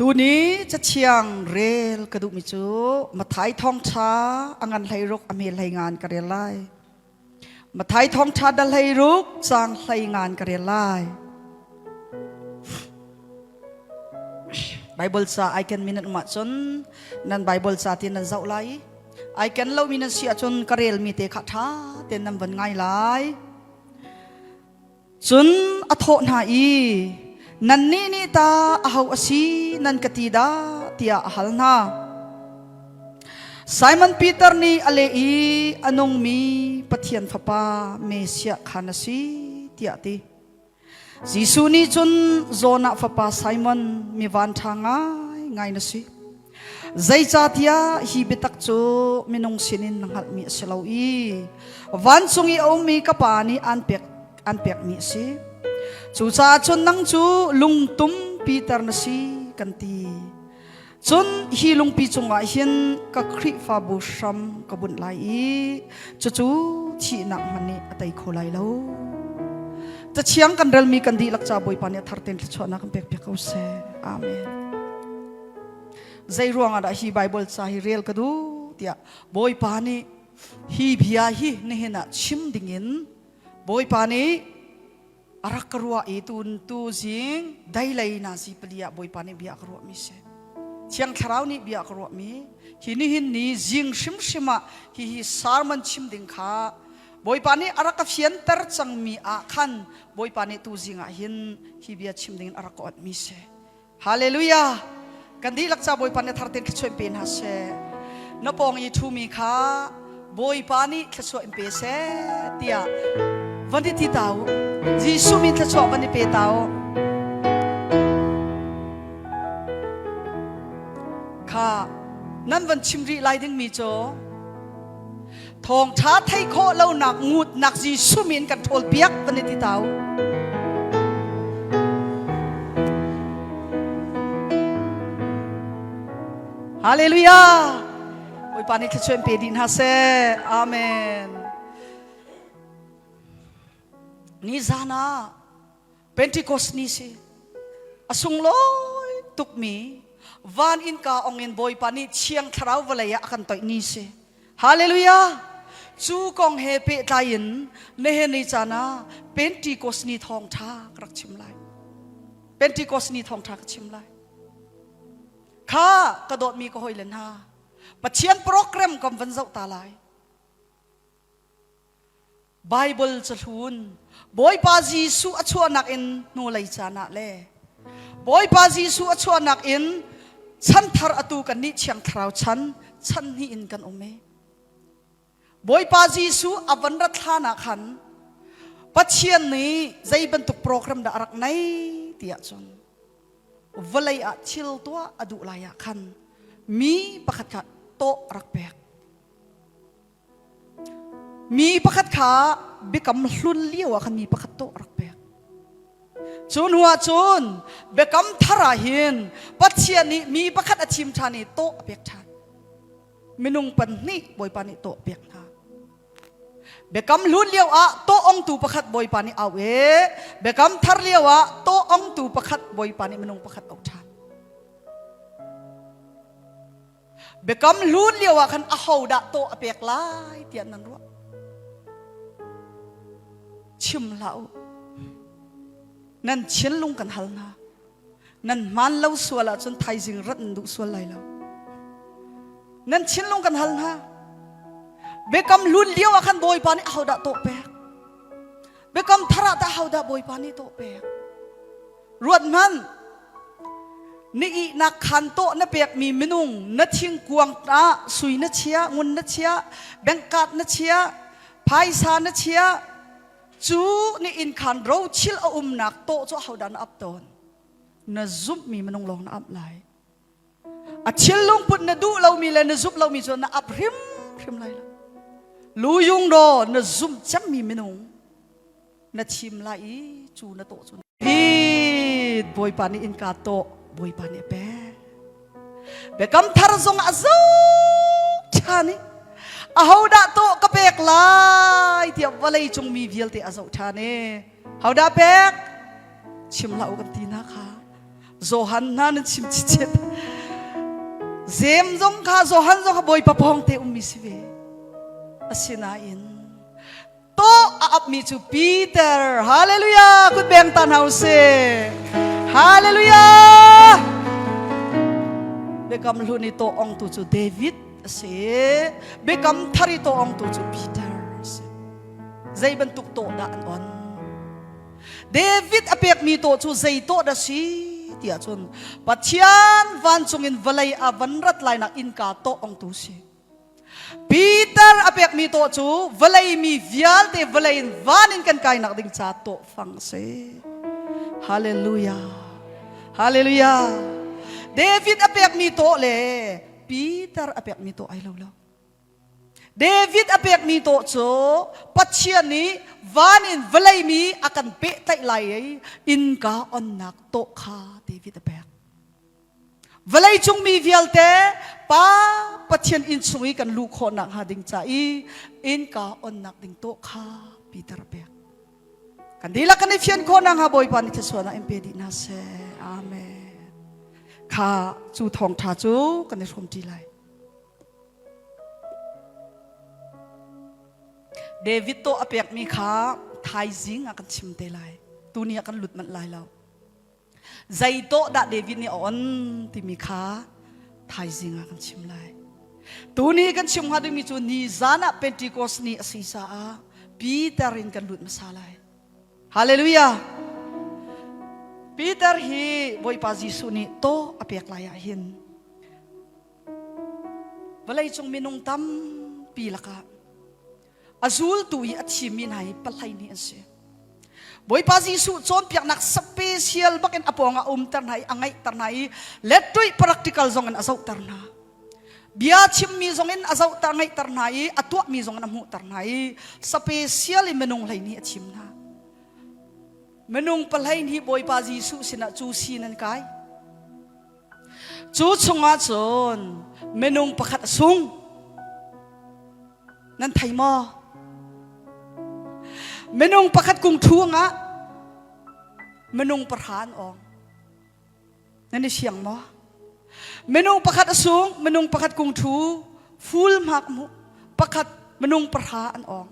Tuni cathiang rel ka duhmi cu Matthai thawngṭha a ngan hleiruk a hme hlei ngan ka rel lai. Matthai thawngṭha dal hleiruk caang hlei ngan ka rel lai. Bible ca ai ken mi nan um ahcun nan Bible ca ti nan zoh lai i ai ken lomi nan si ahcun ka relmi te kha ṭha tein nan van ngai lai. Cun a thawh hna i, Nannih nih ta aho a si nan ka ti dah? tiah a hal hna. Simon Peter nih a leh i a nungmi Pathian Fapa Messiah kha na si tiah a ti. Jesuh nih cun Jonah fapa Simon mi vanṭha ngaingai na si. Zeicahtiah hi biatak cu minung sinin na hngalhmi a si lo i vancung i a ummi ka Pa nih aan pek aan pekmi a si. Cucaah cun nang cu lungtum Peter na si kan ti. Cun hi lungpi cungah hin ka Khrihfabu hram ka bunh lai i cucu thihnak hmanh nih a tei kho lai lo. Cathiang kan relmi kan dihlak ca Bawipa nih a thar tein thluachuahnak kan pek piak ko seh. Amen. Zei ruangah dah hi Bible ca hi rel ka duh tiah Bawipa nih hi bia hi nihin ah chim dingin Bawipa nih a rak ka ruah i tun tu zing dailei nazi pali ah Bawipa nih bia a ka ruahmi si. Thiang Thlarau nih bia a ka ruahmi hi nihin ni zing hrimhrim ah hihi sermon chim ding kha Bawipa nih a rak ka fianter cangmi ah khan Bawipa nih tu zing ah hin hi bia chim dingin a rak ka onhmi si. Hallelujah! Kan dihlak ca Bawipa nih thar tein thluachuah in pe hna seh. Na pawng i ṭhumi kha Bawipa nih thluachuah in pe seh tiah van i ti ta u. Jesuh min thluachuah van i pe ta u. Kha nan van chim rih lai dingmi cu Thawngṭha theih khawh lonak ngutnak Jesuh min kan ṭhawl piak van i ti ta u. Hallelujah! Bawipa nih thluachuah in pe dih hna seh. Amen. Nizan ah Pentecost ni si a sunglawi tukmi van innka ong in Bawipa nih Thiang Thlarau vawlei ah a kan toih ni si. Hallelujah! Cu kong he pehtlai in nihin ni caan ah Pentecost ni thawngṭha ka rak chim lai. Pentecost ni thawngṭha ka chim lai. Kha ka dawtmi ka hawile hna. Pathian program kan van zoh ta lai. Bible cahlun Bawipa Jesuh a chuahnak in hnulei caan ah le Bawipa Jesuh a chuahnak in chanthar atu kan nih Thiang Thlarau chan chan hnih in kan um i Bawipa Jesuh a van rat hlan ah khan Pathian nih zei bantuk program dah a rak nei ti ahcun vawlei ah thil tuah a duh lai ah khan mi pakhat kha tawh a rak pek. Mi pakhat kha biakam hlun lio ah khan mi pakhat tawh a rak pek. Cu hnu ah cun biakam thar ah hin Pathian nih mi pakhat a thim ṭhan i tawh a pek ṭhan. Minung panhnih Bawipa nih tawh a pek hna. Biakam hlun lio ah tawh ongtu pakhat Bawipa nih au i biakam thar lio ah tawh ongtu pakhat Bawipa nih minung pakhat auh ṭhan. Biakam hlun lio ah khan ahodah tawh a pek lai tiah nan ruah? Chim hlah u. Nan thinlung kan hal hna. Nan hmaan lo sual ahcun thaizing rat nan duh sual lai lo. Nan thinlung kan hal hna. Biakam hlun lio ah khan Bawipa nih ahodah tawh pek? Biakam thar ah tah ahodah Bawipa nih tawh pek? Ruat hmanh. Na ihnak khaan tawh na pekmi minung na thingkuang ah sui na chia, ngun na chia, bank card na chia, phaisa na chia, cu ni inn khaan rochil a umnak tawh cu ahodah na ap tawn? Na zumhmi minung lawng na ap lai. A thil lungput na duh lomi le na zumh lomi cu na ap hrimhrim lai lo. Luyung daw na zumh cemmi minung na thim lai i cu na tawh cu David Bawipa nih innka tawh Bawipa nih a pek Biakam thar zong a zoh ṭhan i ahodah tawh ka pek lai tiah vawlei cung mi vialte a zoh ṭhan i hodah pek chim hlah u kan ti na kha Johan hna nan chim chichet Zem zong kha Johan zong kha Bawipa pawng te ummi si ve asinain Tawh a apmi cu Peter. Hallelujah! Kut beng ta hna usih. Hallelujah! Biakam hlun i tawh ongtu cu David a si. Biakam thar i tawh ongtu cu Peter a si. Zei bantuk tawh dah an on? David a pekmi tawh cu zei tawh dah si tiah cun Pathian vancung in vawlei a van rat lainak innka tawh ongtu si. Peter a pekmi tawh cu vawlei mi vialte vawlei in van in kan kainak ding ca tawhfang a si. Hallelujah. Hallelujah. David a pekmi tawh le Peter a pekmi tawh ai lo lo. David a pekmi tawh cu Pathian nih van in vawlei mi a kan pehtlaih lai i innka onnak tawh kha David a pek. Vawleicung mi vialte Pa Pathian inn chung i kan luh khawhnak hnga ding ca i innka onnak ding tawh kha Peter a pek. Kan dihlak kan i fian khawhnak hnga Bawipa nih thluachuahnak in pe dih hna seh. Amen. Kha cu thawngṭha cu kan i hrawmṭi lai. David tawh a pekmi kha thaizing ah kan chim te lai. Tuni ah kan lut manh lai lo. Zei tawh dah David nih a on timi kha thaizing ah kan chim lai. Tuni kan chim hnga dingmi cu nizan ah Pentecost ni a si caah Peter in kan lut hmasa lai. Hallelujah! Peter hi Bawipa Jesuh nih tawh a pek lai ah hin vawleicung minung tampi lakah A zultu i a thimmi hna hi pahlei nih an si. Bawipa Jesuh cawnpiaknak special bakin a pawng ah umter hna i a ngaihter hna i lettuih practical zong in a zohter hna. Bia chimmi zong in a zohter ngaihter hna i a tuahmi zong in a hmuhter hna i special in minung hlei nih a thim hna. Minung pahlei nih Bawipa Jesuh sinah cu sin an kai. Cu chungah cun minung pakhat a sung. Nan thei maw? Minung pakhat kung thu ah minung pahra an awng. Nan i siang maw? Minung pakhat a sung, minung pakhat kung thu, full hmak mu, pakhat minung pahra an awng.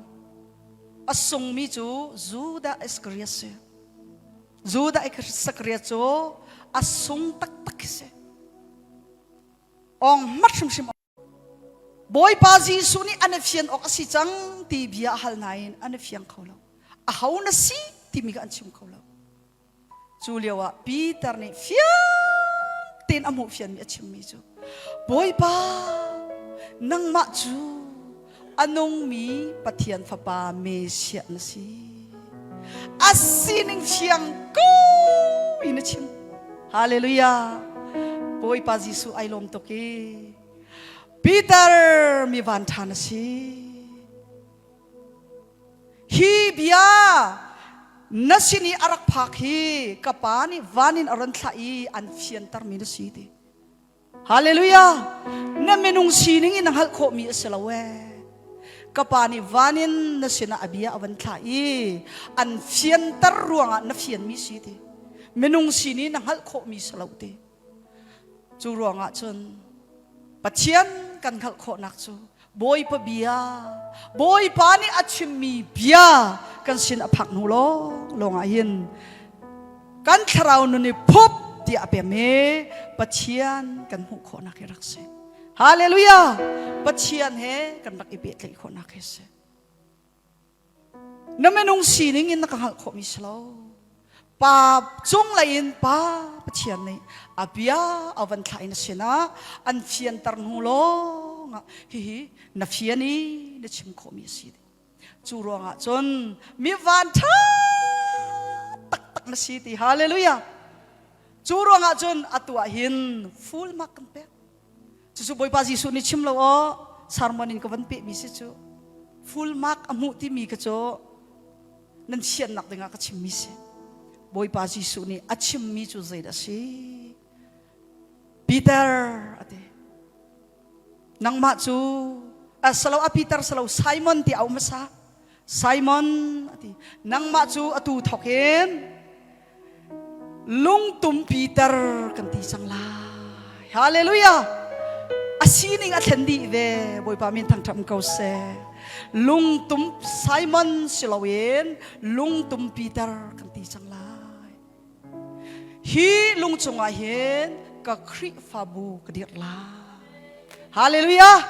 A sungmi cu Judah Iskariot si. Judah Iskariot cu a sung taktak khi si. Ong mat hrimhrim. Bawipa Jesuh nih an i fian awk a si cang ti bia a hal nain an i fiang kho lo. Aho na si timi kha an chim kho lo. Cu lioah Peter nih fiang tein a hmuh fianmi a chimmi cu Bawipa nangmah cu a nungmi Pathian Fapa Messiah na si. A sining fiang ko in a chim. Hallelujah. Bawipa Jesuh ai lawm tuk i Peter mi van ṭha na si. Hi bia na sin i a rak phak hi ka pa nih van in a ron thlah i an fiantermi na si ti. Hallelujah! Na minung sining in na hngalh khawhmi a si lo ee. Ka pa nih van in na sinah a bia a van thlah i an fianter ruangah na fianmi si ti. Minung sining na hngalh khawhmi si lo ti. Cu ruangah cun Pathian kan hngalh khawhnak cu Bawipa bia, Bawipa nih a chimmi bia kan sin a phak hnu lawng lawng ah hin kan thlarau nun i phup tiah a pem i Pathian kan hmuh khawhnak hi rak si. Hallelujah! Pathian he kan rak i pehtlaih khawhnak hi si. Na minung sining in na ka hngalh khawhmi si lo. Pa cunglei in Pa Pathian nih a bia a van thlah in a sinah an fianter hnu lawngah hihi na fian i na chim khawhmi a si. Cu ruangah cun mi van ṭha taktak na si ti hallelujah. Cu ruangah cun atu ah hin full mark kan pek. Cucu Bawipa Jesuh nih chim lo aw sermon in ka van pehmi si cu full mark a hmuh timi ka cu nan siannak dingah ka chimmi si. Bawipa Jesuh nih a chimmi cu zeidah a si? Peter a ti. Nangmah cu a salo a Peter salo Simon ti a um hmasa. Simon a ti. Nangmah cu atu thawk in lungtum Peter kan ti cang lai. Hallelujah. A sining a thlen dih ve. Bawipa min thangṭhat ko seh. Lungtum Simon si loin lungtum Peter kan ti cang lai. Hi lung cungah hin ka Khrihfabu ka dirh lai. Hallelujah!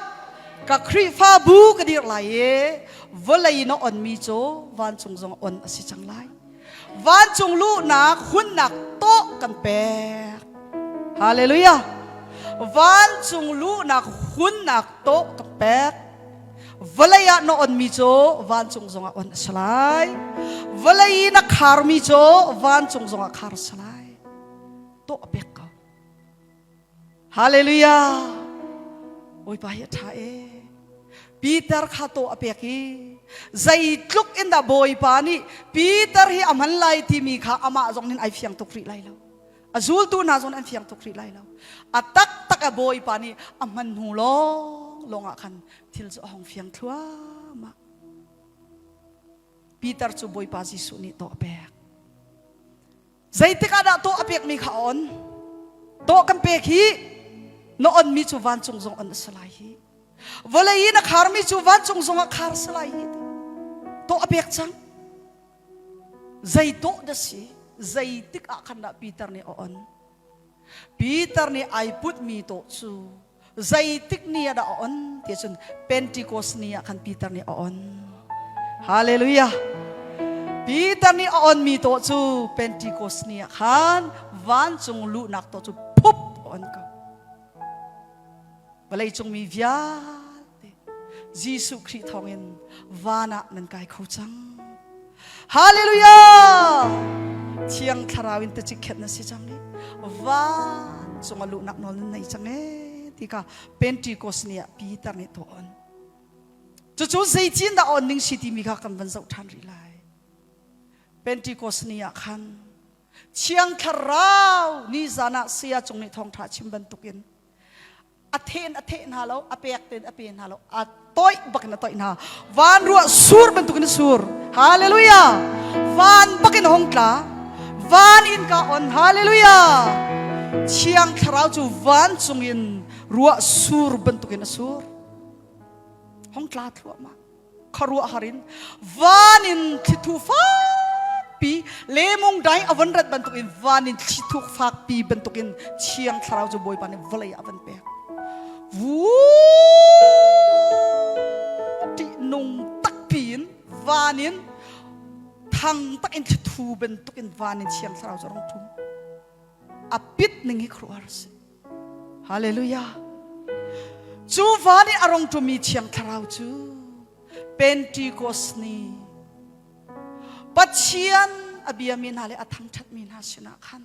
Ka Khrihfabu ka dirh lai i vawlei na onmi cu vancung zong on a si cang lai. Vancung luhnak hunnak tawh kan pek. Hallelujah! Vancung luhnak hunnak tawh kan pek. Vawlei ah na onmi cu vancung zongah on a si lai. Vawlei i na kharmi cu vancung zongah khar a si lai. Tawh a pek ko. Hallelujah! Bawipa hi a ṭha e. Peter kha tawh a pek i zeitluk in dah Bawipa nih Peter hi a hman lai timi kha amah zong nih ai fiang tuk rih lai lo. A zultu hna zong an fiang tuk rih lai lo. A taktak a Bawipa nih a hman hnu lawng lawng ah khan thil cu a hong fiang thluahmah. Peter cu Bawipa Jesuh nih tawh a pek. Zeitik ah dah tawh a pekmi kha a on? Tawh kan pek hi na onmi cu vancung zong on a si lai hi. Vawlei i na kharmi cu vancung zong ah khar si lai hi. Tawh a pek cang. Zei dawh dah si? Zeitik ah khan dah Peter nih a on? Peter nih ai putmi tawh cu zeitik ni ah dah a on? Ti cun Pentecost ni ah khan Peter nih a on. Hallelujah. Peter nih a onmi tawh cu Pentecost ni ah khan vancung luhnak tawh cu phup a on ko. Vawleicung mi vialte Jesuh Khrih thawngin van ah nan kai kho cang. Hallelujah! Thiang Thlarau in tacik na si cang i van cung a luhnak nawl nan nei cang e ti kha Pentecost ni ah Peter nih tuah on. Cucu zeitin dah on ning si timi kha kan van zoh ṭhan rih lai. Pentecost ni ah khan Thiang Thlarau ni zan ah saya cung nih thawngṭha chim bantukin a then a theh hna lo a pek ten a pe hna lo a toih bakin a toih hna van ruah sur bantukin a sur hallelujah van bakin a hong tla van in ka on hallelujah thiang thlarau cu vancung in ruah sur bantukin a sur hong tla thluahmah khuaruahhar in van in thlitu fakpi lemung dai a von rat bantukin van in thlitu fakpi bantukin thiang thlarau cu bawipa nih vawlei ah a van pek. Vuu! Nung takpi in van in thang tak in thlu bantuk in van in Thiang Thlarau cu a rung ṭum. A pit ning hi khuaruahhar a si. Hallelujah. Cu van i a rung ṭummi Thiang Thlarau cu Pentecost ni Pathian a biami hna le a thangṭhatmi hna sinah khan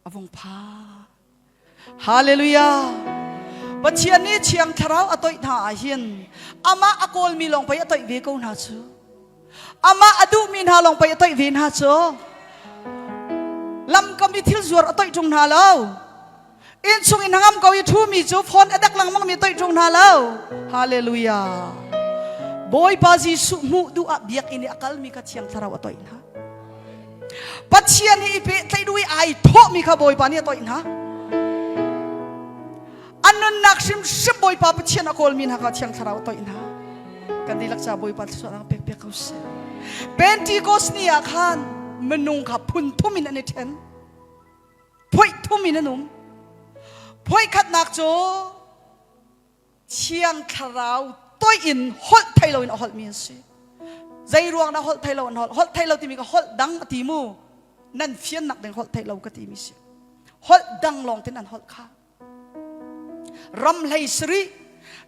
a vung phan. Hallelujah. Pathian nih Thiang Thlarau a toih hna ah hin amah a kawlmi lawng pei a toih ve ko hna cu. Amah a duhmi hna lawng pei a toih ve hna cu. Lamkam i thil zuar a toih ṭung hna lo. Innchung in hangam ko i ṭhumi cu phone a dek lengmang mi toih ṭung hna lo. Hallelujah. Bawipa Jesuh hmuh duh ah biakinn i a kalmi kha Thiang Thlarau a toih hna. Pathian hi i pehtlaih duh i ai thawhmi kha Bawipa nih a toih hna. An nunnak hrimhrim Bawipa Pathian a kawlmi hna kha Thiang Thlarau a toih hna. Kan dihlak ca Bawipa thluachuahnak pek piak ko seh. Pentecost ni ah khan minung kha phun thum in an i ṭhen. Phoih thum in an um. Phoih khatnak cu Thiang Thlarau toih in holh thei loin a holhmi an si. Zei ruang dah holh thei lo an holh? Holh thei lo timi ka holh dang a ti mu. Nan fiannak ding holh thei lo ka timi si. Holh dang lawng tin an holh kha. Ram hlei sari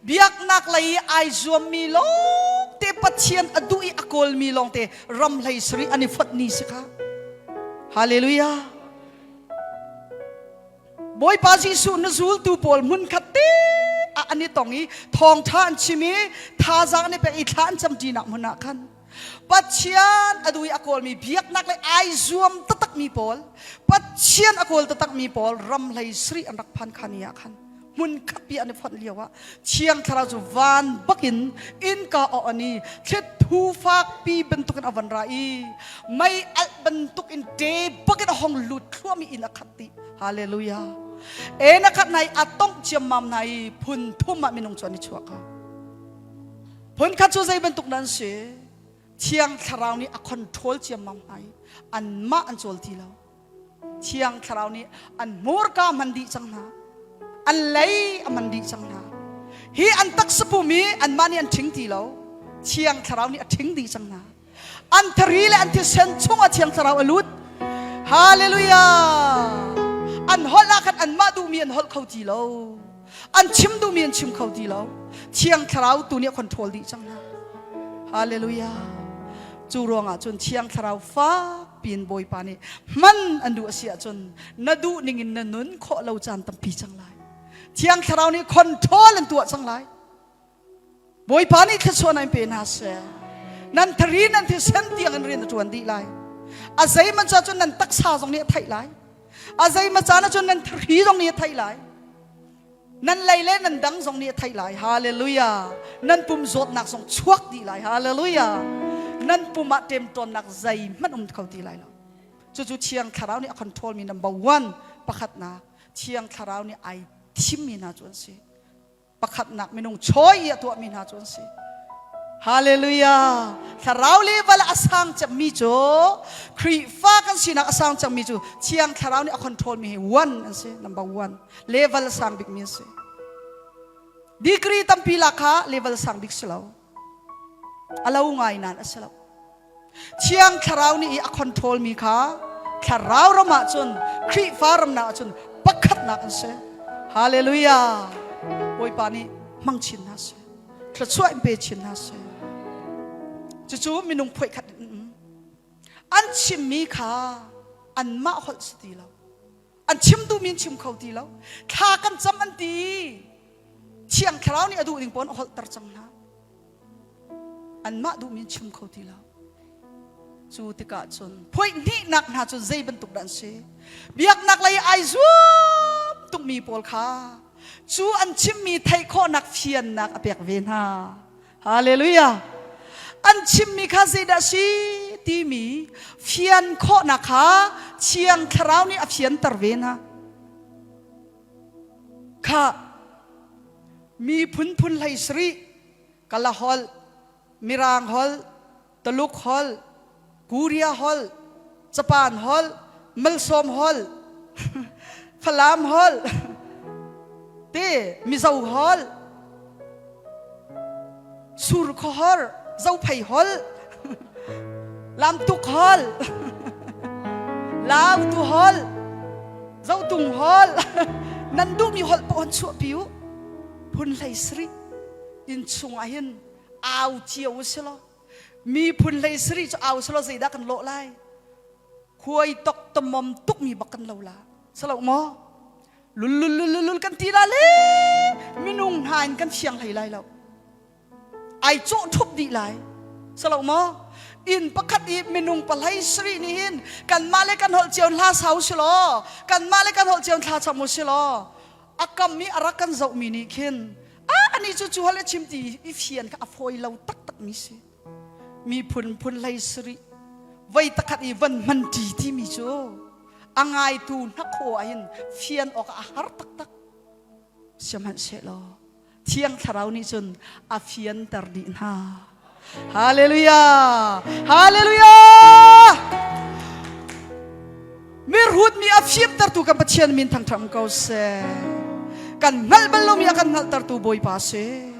biaknak lei ai zuammi lawngte Pathian a duh i a kawlmi lawngte ram hlei sari an i fonh ni si kha. Hallelujah. Bawipa Jesuh na zultu pawl hmunkhat te ah an i tong i thawngṭha an chim i thazaang an i pek i thla an camṭinak hmun ah khan Pathian a duh i a kawlmi biaknak le ai zuam taktakmi pawl Pathian a kawl taktakmi pawl ramhlei sarih an rak phan kha ni ah khan hmunkhat pi an i fonh lio ah Thiang Thlarau cu van bakin innka a on i thlet-thu fakpi bantukin a van ra i mei alh bantukin ṭe bakin a hong lut thluahmi inn a khat dih. Hallelujah. E na khat nai a tongh ciammam hna i phun thum ah minung cu an i chuak ka. Phun khat cu zei bantuk nan si? Thiang Thlarau nih a control ciammam hna i anmah an cawl ti lo. Thiang Thlarau nih an hmurka a hman dih cang hna. An lei a hman dih cang hna. Hi an taksa pum hi anmah nih an ṭhing ti lo. Thiang Thlarau nih a ṭhing dih cang hna. An thari le an thisen chungah Thiang Thlarau a lut. Hallelujah! An holh ah khan anmah duhmi an holh kho ti lo. An chim duhmi an chim kho ti lo. Thiang Thlarau tu nih a control dih cang hna. Hallelujah! Cu ruangah cun Thiang Thlarau fak piin Bawipa nih hman an duh a si ahcun na duh ningin na nun khawh lo caan tampi cang lai. Thiang Thlarau nih control an tuah cang lai. Bawipa nih thluachuah in pe hna seh. Nan thari nan thisen tiang in rian a ṭuan dih lai. A zeihmanh ca cun nan taksa zong nih a theih lai. A zeihmanh caan ahcun nan thari zong nih a theih lai. Nan lei le nan dang zong nih a theih lai. Hallelujah. Nan pum zawtnak zong chuak dih lai. Hallelujah. Nan pum ah ṭemṭawnnak zeihmanh um kho ti lai lo. Cucu Thiang Thlarau nih a control mi number one pakhatnak Thiang Thlarau nih ai thimmi hna cu an si. Pakhatnak minung choi i a tuahmi hna cu an si. Hallelujah. Thlarau level a sang cemmi cu Khrihfa kan sinak a sang cemmi cu Thiang Thlarau nih a control mi hi one an si, number one. Level sang bikmi an si. Degree tampi lak kha level sang bik si lo. A lo ngai nan a si lo. Thiang Thlarau nih i a control mi kha Thlarau ram ah cun Khrihfa ram nak ah cun pakhatnak an si. Hallelujah. Bawipa nih hmang chin hna seh. Thluachuah in pe chin hna seh. Cucu minung phuaih khat in um. An chimmi kha anmah holh si ti lo. An chim duhmi an chim kho ti lo. Thla kan cam an ti. Thiang Thlarau nih a duh ning pawn a holhter cang hna. Anmah duhmi an chim kho ti lo. Cu tikah cun phuaih hnihnak hna cu zei bantuk dah an si? Biaknak lei ai zuam tukmi pawl kha cu an chimmi theih khawhnak fiannak a pek ve hna. Hallelujah! An chimmi kha zeidah si timi fian khawhnak kha Thiang Thlarau nih a fianter ve hna. Kha miphun phun hlei sarih Kala holh, Mirang holh, Taluk holh, Korea holh, Japan holh, Malsawm holh, Falam holh, te Mizo holh. Sur khuahor, Zophei holh, Lamtuk holh, Lautu holh, Zotung holh, nan duhmi holh paoh an chuahpi u. Phun hlei sarih inn chungah hin au cio u si law miphun hlei sarih cu au si law zeidah kan lawh lai? Khuai tok tamom tukmi bak kan lo la. Salo maw? Lul lul lul lul kan ti la le minung hna in kan fiang hlei lai lo. Ai cawh ṭhup dih lai. Salo maw? Inn pakhat i minung pahlei sarih nih hin kanmah le kan holh cio hla sau si law kanmah le kan holh cio thla cham u si law a kam i a rak kan zohmi nih khin a ani cu cu holh le chim ti i fian kha a fawi lo taktak mi si. Miphun phun hlei sarih voi takhat i van hman ṭi timi cu a ngaitu hnakhaw ah hin fian awk a har taktak. Sihmanhsehlaw Thiang Thlarau nih cun a fianter dih hna. Hallelujah! Hallelujah! Mirhut mi a fimtertu kan Pathian min thangṭhat ko seh. Kan hngalh bal lomi a kan hngalhtertu Bawipa si.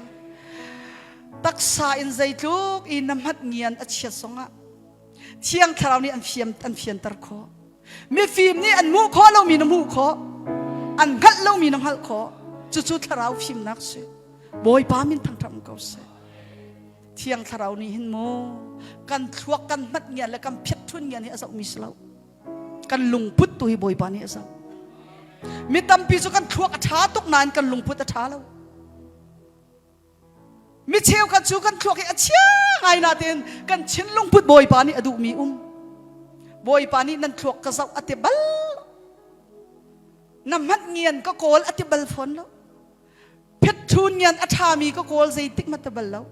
Taksa in zeitluk i na hmat ngian a chiat zongah Thiang Thlarau nih an fiam an fianter khawh. Mifim nih an hmuh khawh lomi na hmuh khawh. An hngalh lomi na hngalh khawh. Cucu Thlarau fimnak si. Bawipa min thangṭhat ko seh. Thiang Thlarau nih hin mu kan thluak kan hmat ngian le kan phiat thun ngian hi a zohmi si lo. Kan lungput tu hi Bawipa nih a zoh. Mi tampi cu kan thluak a ṭha tuk nain kan lungput a ṭha lo. Mi cheukhat cu kan thluak hi a chia ngai natein kan thinlung put Bawipa nih a duhmi um. Bawipa nih nan thluak ka zoh a ti bal. Na hmanh ngian ka kawl a ti bal fawn lo. Phetthun ngian a ṭhami ka kawl zeitik ma ti bal lo.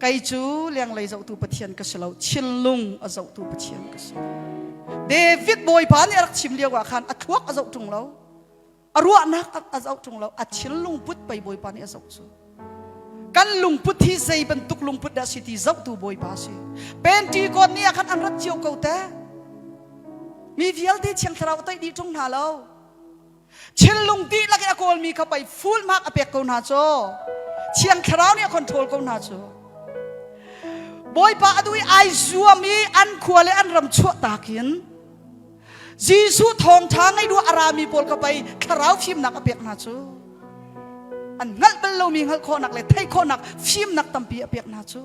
Kei cu lenglei zohtu Pathian ka si lo, thinlung a zohtu Pathian ka si. David Bawipa nih a rak chim lio ah khan a thluak a zoh ṭung lo. A ruahnak a zoh ṭung lo, a thinlung put pei Bawipa nih a zoh cu. Kan lungput hi zei bantuk lungput dah si ti zohtu Bawipa si. Pentecost ni ah khan an rat cio ko te. Mi vialte Thiang Thlarau a toih dih ṭung hna lo. Thinlung dihlak i a kawlmi kha pei full mark a pek ko hna cu. Thiang Thlarau nih a control ko hna cu. Bawipa a duh i ai zuam i an khua le an ram chuah takin Jesuh thawngṭha ngei duh a rami pawl kha pei thlarau fimnak a pek hna cu. An hngalh bal lomi hngalh khawhnak le theih khawhnak fimnak tampi a pek hna cu.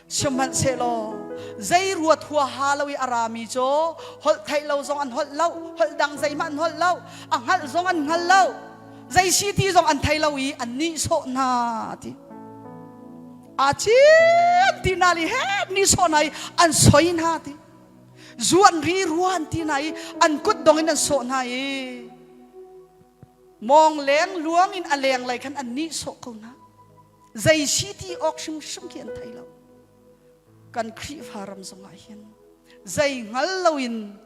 Sihmanhsehlaw zei ruat huaha lo i a rami cu holh theih lo zong an holh lo, holh dang zeihmanh an holh lo, a hngalh zong an hngal lo, zei si ti zong an thei lo i an nihsawh hna ti. A cin ti hna li he nihsawh hna i an soi hna ti. Zu an ri rua an ti hna i an kut dong in an sawh hna i mawng leng luang in a leng lei khan an nihsawh ko hna. Zei si ti awk hrimhrim khi an thei lo. Kan Khrihfa ram zongah hin zei hngal loin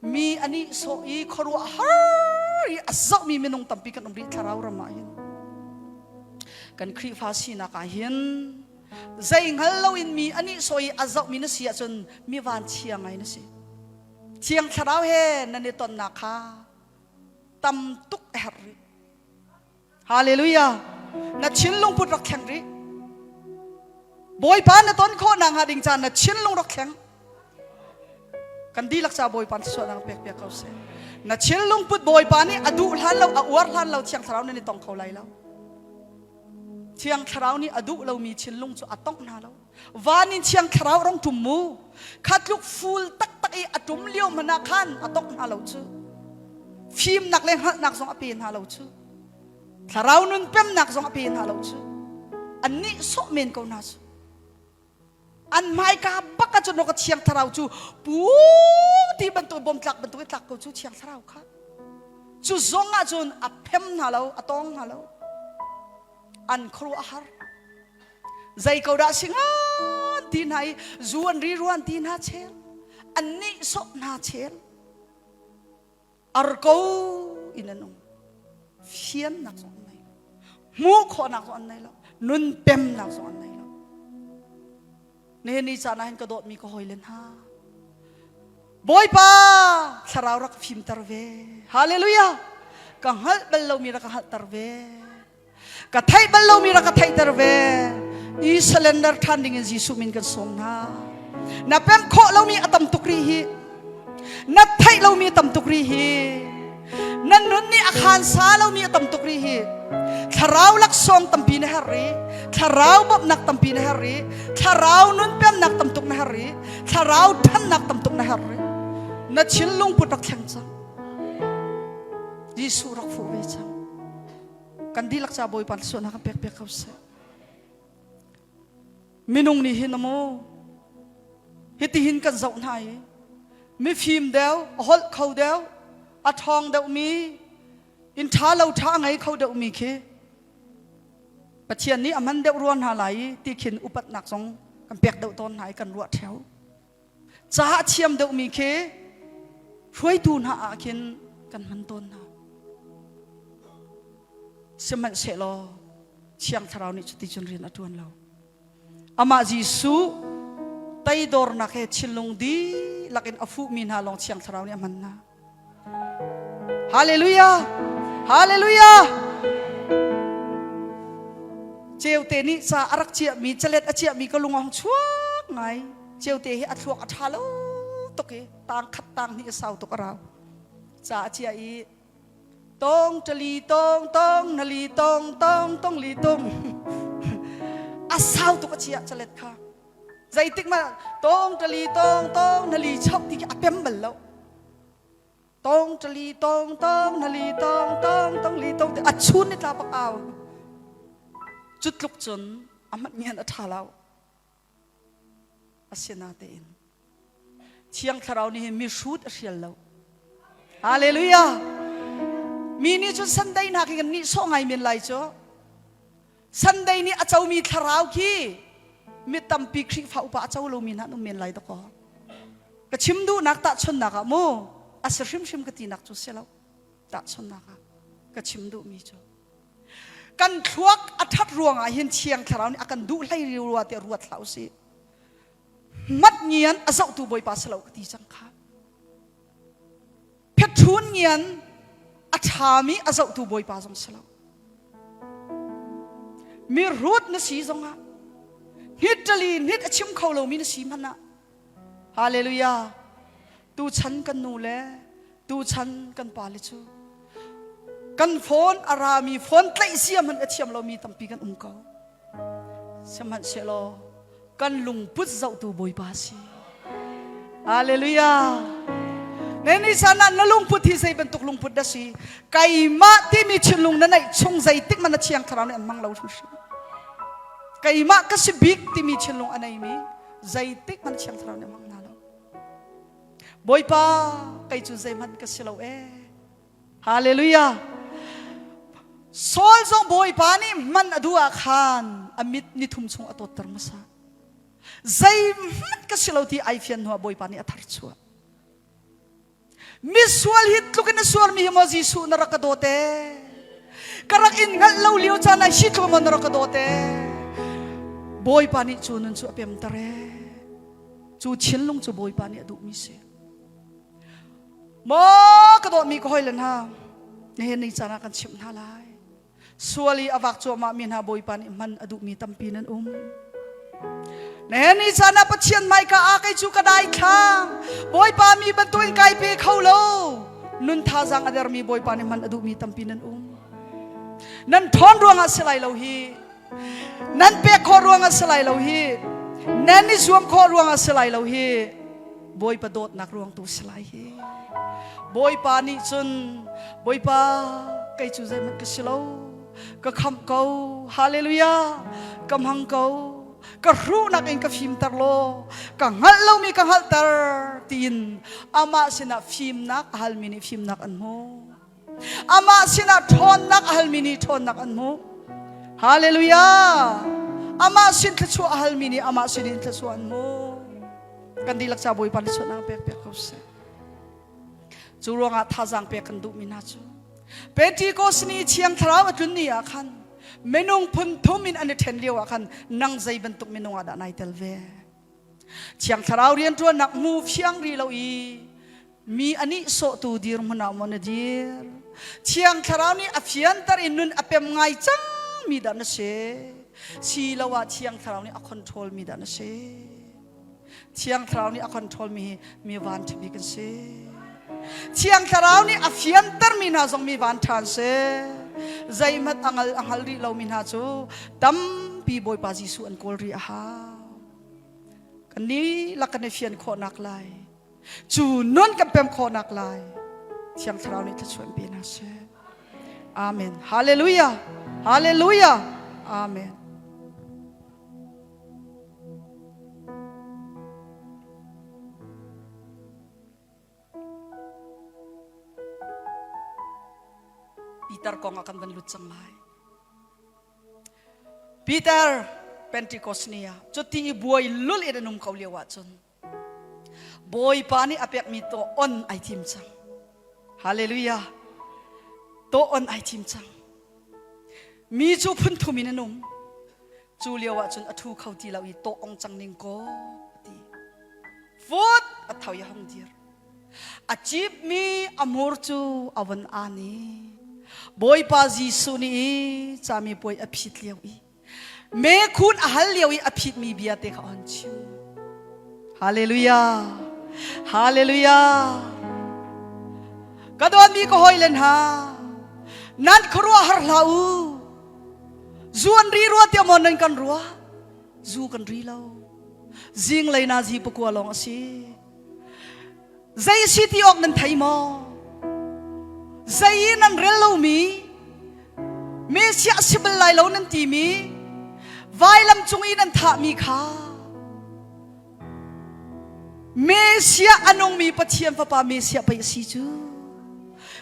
mi a nihsawh i khuaruah har i a zohmi minung tampi kan um rih thlarau ram ah hin. Kan Khrihfa sinak ah hin Zei hngal loin mi a nihsawh i a zohmi na si ahcun mi vanchia ngai na si. Thiang Thlarau he nan i tonnak kha tam tuk a herh rih. Hallelujah! Na thinlung put rak thleng rih. Bawipa na ton khawh nak hnga ding caan na thinlung rak thleng. Kan dihlak ca Bawipa thluachuahnak pek piak ko seh. Na thinlung put Bawipa nih a duh hlan lo, a uar hlan lo Thiang Thlarau nan i tong kho lai lo. Thiang Thlarau nih a duh lomi thinlung cu a tongh hna lo. Van in Thiang Thlarau rong ṭum mu. Kha tluk ful taktak i a ṭum lio hmanh ah khan a tongh hna lo cu. Fimnak le hngalhnak zong a pe hna lo cu. Thlarau nun pemnak zong a pe hna lo cu. An nih sawh men ko hna cu. An hmaika bak ah cun ka Thiang Thlarau cu pu ti bantuk bom tlak bantuk i tlak ko cu Thiang Thlarau kha. Cu zong ah cun a phem hna lo, a tawng hna lo. An khuaruah a har. Zei ko dah si ngan ti hna i zu an ri ruan ti hna chel. An nih sawh hna chel. Ar ko in an um. Fiannak zong an nei lo. Hmuh khawhnak zong an nei lo. Nun pemnak zong an nei lo. Nihin ni caan ah hin ka dawtmi ka hawile hna. Bawipa thlarau rak fimter ve. Hallelujah. Ka hngalh bal lomi rak ka hngalhter ve. Ka theih bal lomi rak ka theihter ve. I surrender ṭhan ding in Jesuh min kan sawm hna. Na pemh khawh lomi a tam tuk rih hi. Na theih lomi a tam tuk rih hi. Na nun nih a khaan sa lomi a tam tuk rih hi. Thlarau laksawng tampi na herh rih. Thlarau bawmhnak tampi na herh rih. Thlarau nun pemnak tam tuk na herh rih. Thlarau ṭhannak tam tuk na herh rih. Na thinlung put rak thleng cang. Jesuh rak fuh ve cang. Kan dihlak ca Bawipa suahnak kan pek piak ko seh. Minung nih hin maw hitihin kan zoh hna i mifim deuh, a holh kho deuh, a ṭhawng deuhmi, inn ṭha lo ṭha a ngei kho deuhmi khi Pathian nih a hman deuh rua hna lai i ti khin upatnak zong kan pek deuh tawn hna i kan ruah ṭheo. Ca a thiam deuhmi khi hruaitu hna ah khin kan hman tawn hna. Sihmanhsehlaw Thiang Thlarau nih cuticun rian a ṭuan lo. Amah Jesuh teidornak he thinlung dihlak in a fuhmi hna lawng Thiang Thlarau nih a hman hna. Hallelujah! Hallelujah! Ceute nih ca a rak ciahmi, calet a ciahmi ka lung a hung chuak ngai. Ceute hi a thluak a ṭha lo tuk i tang khat tang hnih a sau tuk a rau. Ca a ciah i tong ṭali tong tong nali tong tong tong li tung a sau tuk a chia chalet kha zeitik ma tong ṭali tong tong nali chok ti khi a pem bal lo tong ṭali tong tong nali tong tong tong li tong ti a chun ni tla bak au cu tluk cun a mat ngian a ṭha lo Asinatein Thiang Thlarau nih hin mihrut a hrial lo. Hallelujah! Mi nih cun Sunday hna khi kan nihsawh ngai men lai cu. Sunday nih a comi thlarau khi mi tampi Khrihfa upa a co lomi hna an um men lai dakaw. Ka chim duhnak tahchunhnak ah mu a si hrimhrim ka tinak cu si lo. Tahchunhnak ah ka chim duhmi cu kan thluak a ṭhat ruangah hin Thiang Thlarau nih a kan duh hlei rua tiah ruat hlah usih. Mat ngian a zohtu Bawipa si lo ka ti cang kha. Phetthun ngian a ṭhami a zohtu Bawipa zong si lo. Mi rut na si zongah hnit ṭali hnit a chim kho lomi na si hmanh ah Hallelujah tuchan kan nu le tuchan kan pale cu kan phone a rami phone tlaih sia hmanh a thiam lomi tampi kan um ko. Sihmanhsehlaw kan lungput zohtu Bawipa si. Hallelujah. Ne ni san ah na lungput hi zei bantuk lungput dah si? Keimah timi thinlung na neih chung zeitik man na thiang thlarau nih an hmang lo hrimhrim. Keimah ka si bik timi thinlung a neimi zeitik man thiang thlarau nih a hmang hna lo. Bawipa kei cu zeihmanh ka si lo ee. Hallelujah. Saul zong Bawipa nih hman a duh ah khan a mit nithum chung a tawtter hmasa. Zeihmanh ka si lo ti ai fian hnuah Bawipa nih a tharchuah. Misual hi tluk in a sualmi hi maw Jesuh na rak ka dawt ee. Ka rak in hngalh lo lio caan ah hi tluk maw na rak ka dawt ee. Bawipa nih cu nun cu a pemter ee. Cu thinlung cu Bawipa nih a duhmi si. Maw ka dawtmi ka hawile hna, nihin ni caan ah kan chimh hna lai. Sual i a vak cuahmah mi hna Bawipa nih hman a duhmi tampi nan um. Nihin ni caan ah Pathian hmaika ah kei cu ka daithlang. Bawipa mi bantukin kai pe kho lo. Nun thazaang a dermi Bawipa nih hman a duhmi tampi nan um. Nan ṭhawn ruangah si lai lo hi. Nan pek khawh ruangah si lai lo hi. Nan i zuam khawh ruangah si lai lo hi. Bawipa dawtnak ruang tu si lai hi. Bawipa nih cun Bawipa kei cu zeihmanh ka si lo. Ka khamh ko. Hallelujah. Ka hmang ko. Ka hruhnak in ka fimter law ka hngalh lomi ka hngalhter tiin amah sinah fimnak a halmi nih fimnak an hmu. Amah sinah ṭhawnnak a halmi nih ṭhawnnak an hmuh. Hallelujah! Amah sin thluachuah a halmi nih amah sinin thluachuah an hmuh. Kan dihlak ca Bawipa thluachuahnak pek piak ko seh. Cu ruangah thazaang pek kan duhmi hna cu Pentecost ni Thiang Thlarau a tlun ni ah khan minung phun thum in an i ṭhen lio ah khan nang zei bantuk minung ah dah nai tel ve? Thiang Thlarau rianṭuannak hmu fiang rih lo i Mi a nihsawhtu dirhmun ah maw na dir? Thiang Thlarau nih a fianter i nun a pem ngai cangmi dah na si? Siloah Thiang Thlarau nih a control mi dah na si? Thiang Thlarau nih a control mi hi mi van ṭha bik an si. Thiang Thlarau nih a fianter mi hna zong mi van ṭha an si. Zeihmanh a ngal a hngal rih lomi hna cu tampi Bawipa Jesuh an kawl rih a hau. Kan lak kan i fian khawhnak lai. Cu nun kan pem khawhnak lai. Thiang Thlarau nih thluachuah in pe hna seh. Amen. Hallelujah. Hallelujah. Amen. Peter kong ah kan van lut cang lai. Peter Pentecost ni ah cuti i buai lul in an um ko lio ahcun Bawipa nih a pekmi to on ai thim cang. Hallelujah. To on ai thim cang. Mi cu phun thum in an um. Cu lio ahcun a thu kho ti lo i to ong cang ning ko ti. Fut a tho i hong dir. A cipmi a mur cu a von aan i Bawipa Jesuh nih i cami puai a phit lio i mekhun a hal lio i a phitmi bia te kha on chim. Hallelujah. Hallelujah. Ka dawtmi ka hawi len ha. Nan khuaruah har hlah u. Zu an ri rua tiah maw nan kan ruah? Zu kan ri lo. Zinglei na zi pakua lawng a si. Zei si ti awk nan thei maw? Zei i nan rel lomi, Messiah si bal lai lo nan timi, vailam cung i nan thahmi kha Messiah a nungmi Pathian Fapa Messiah pei a si cu.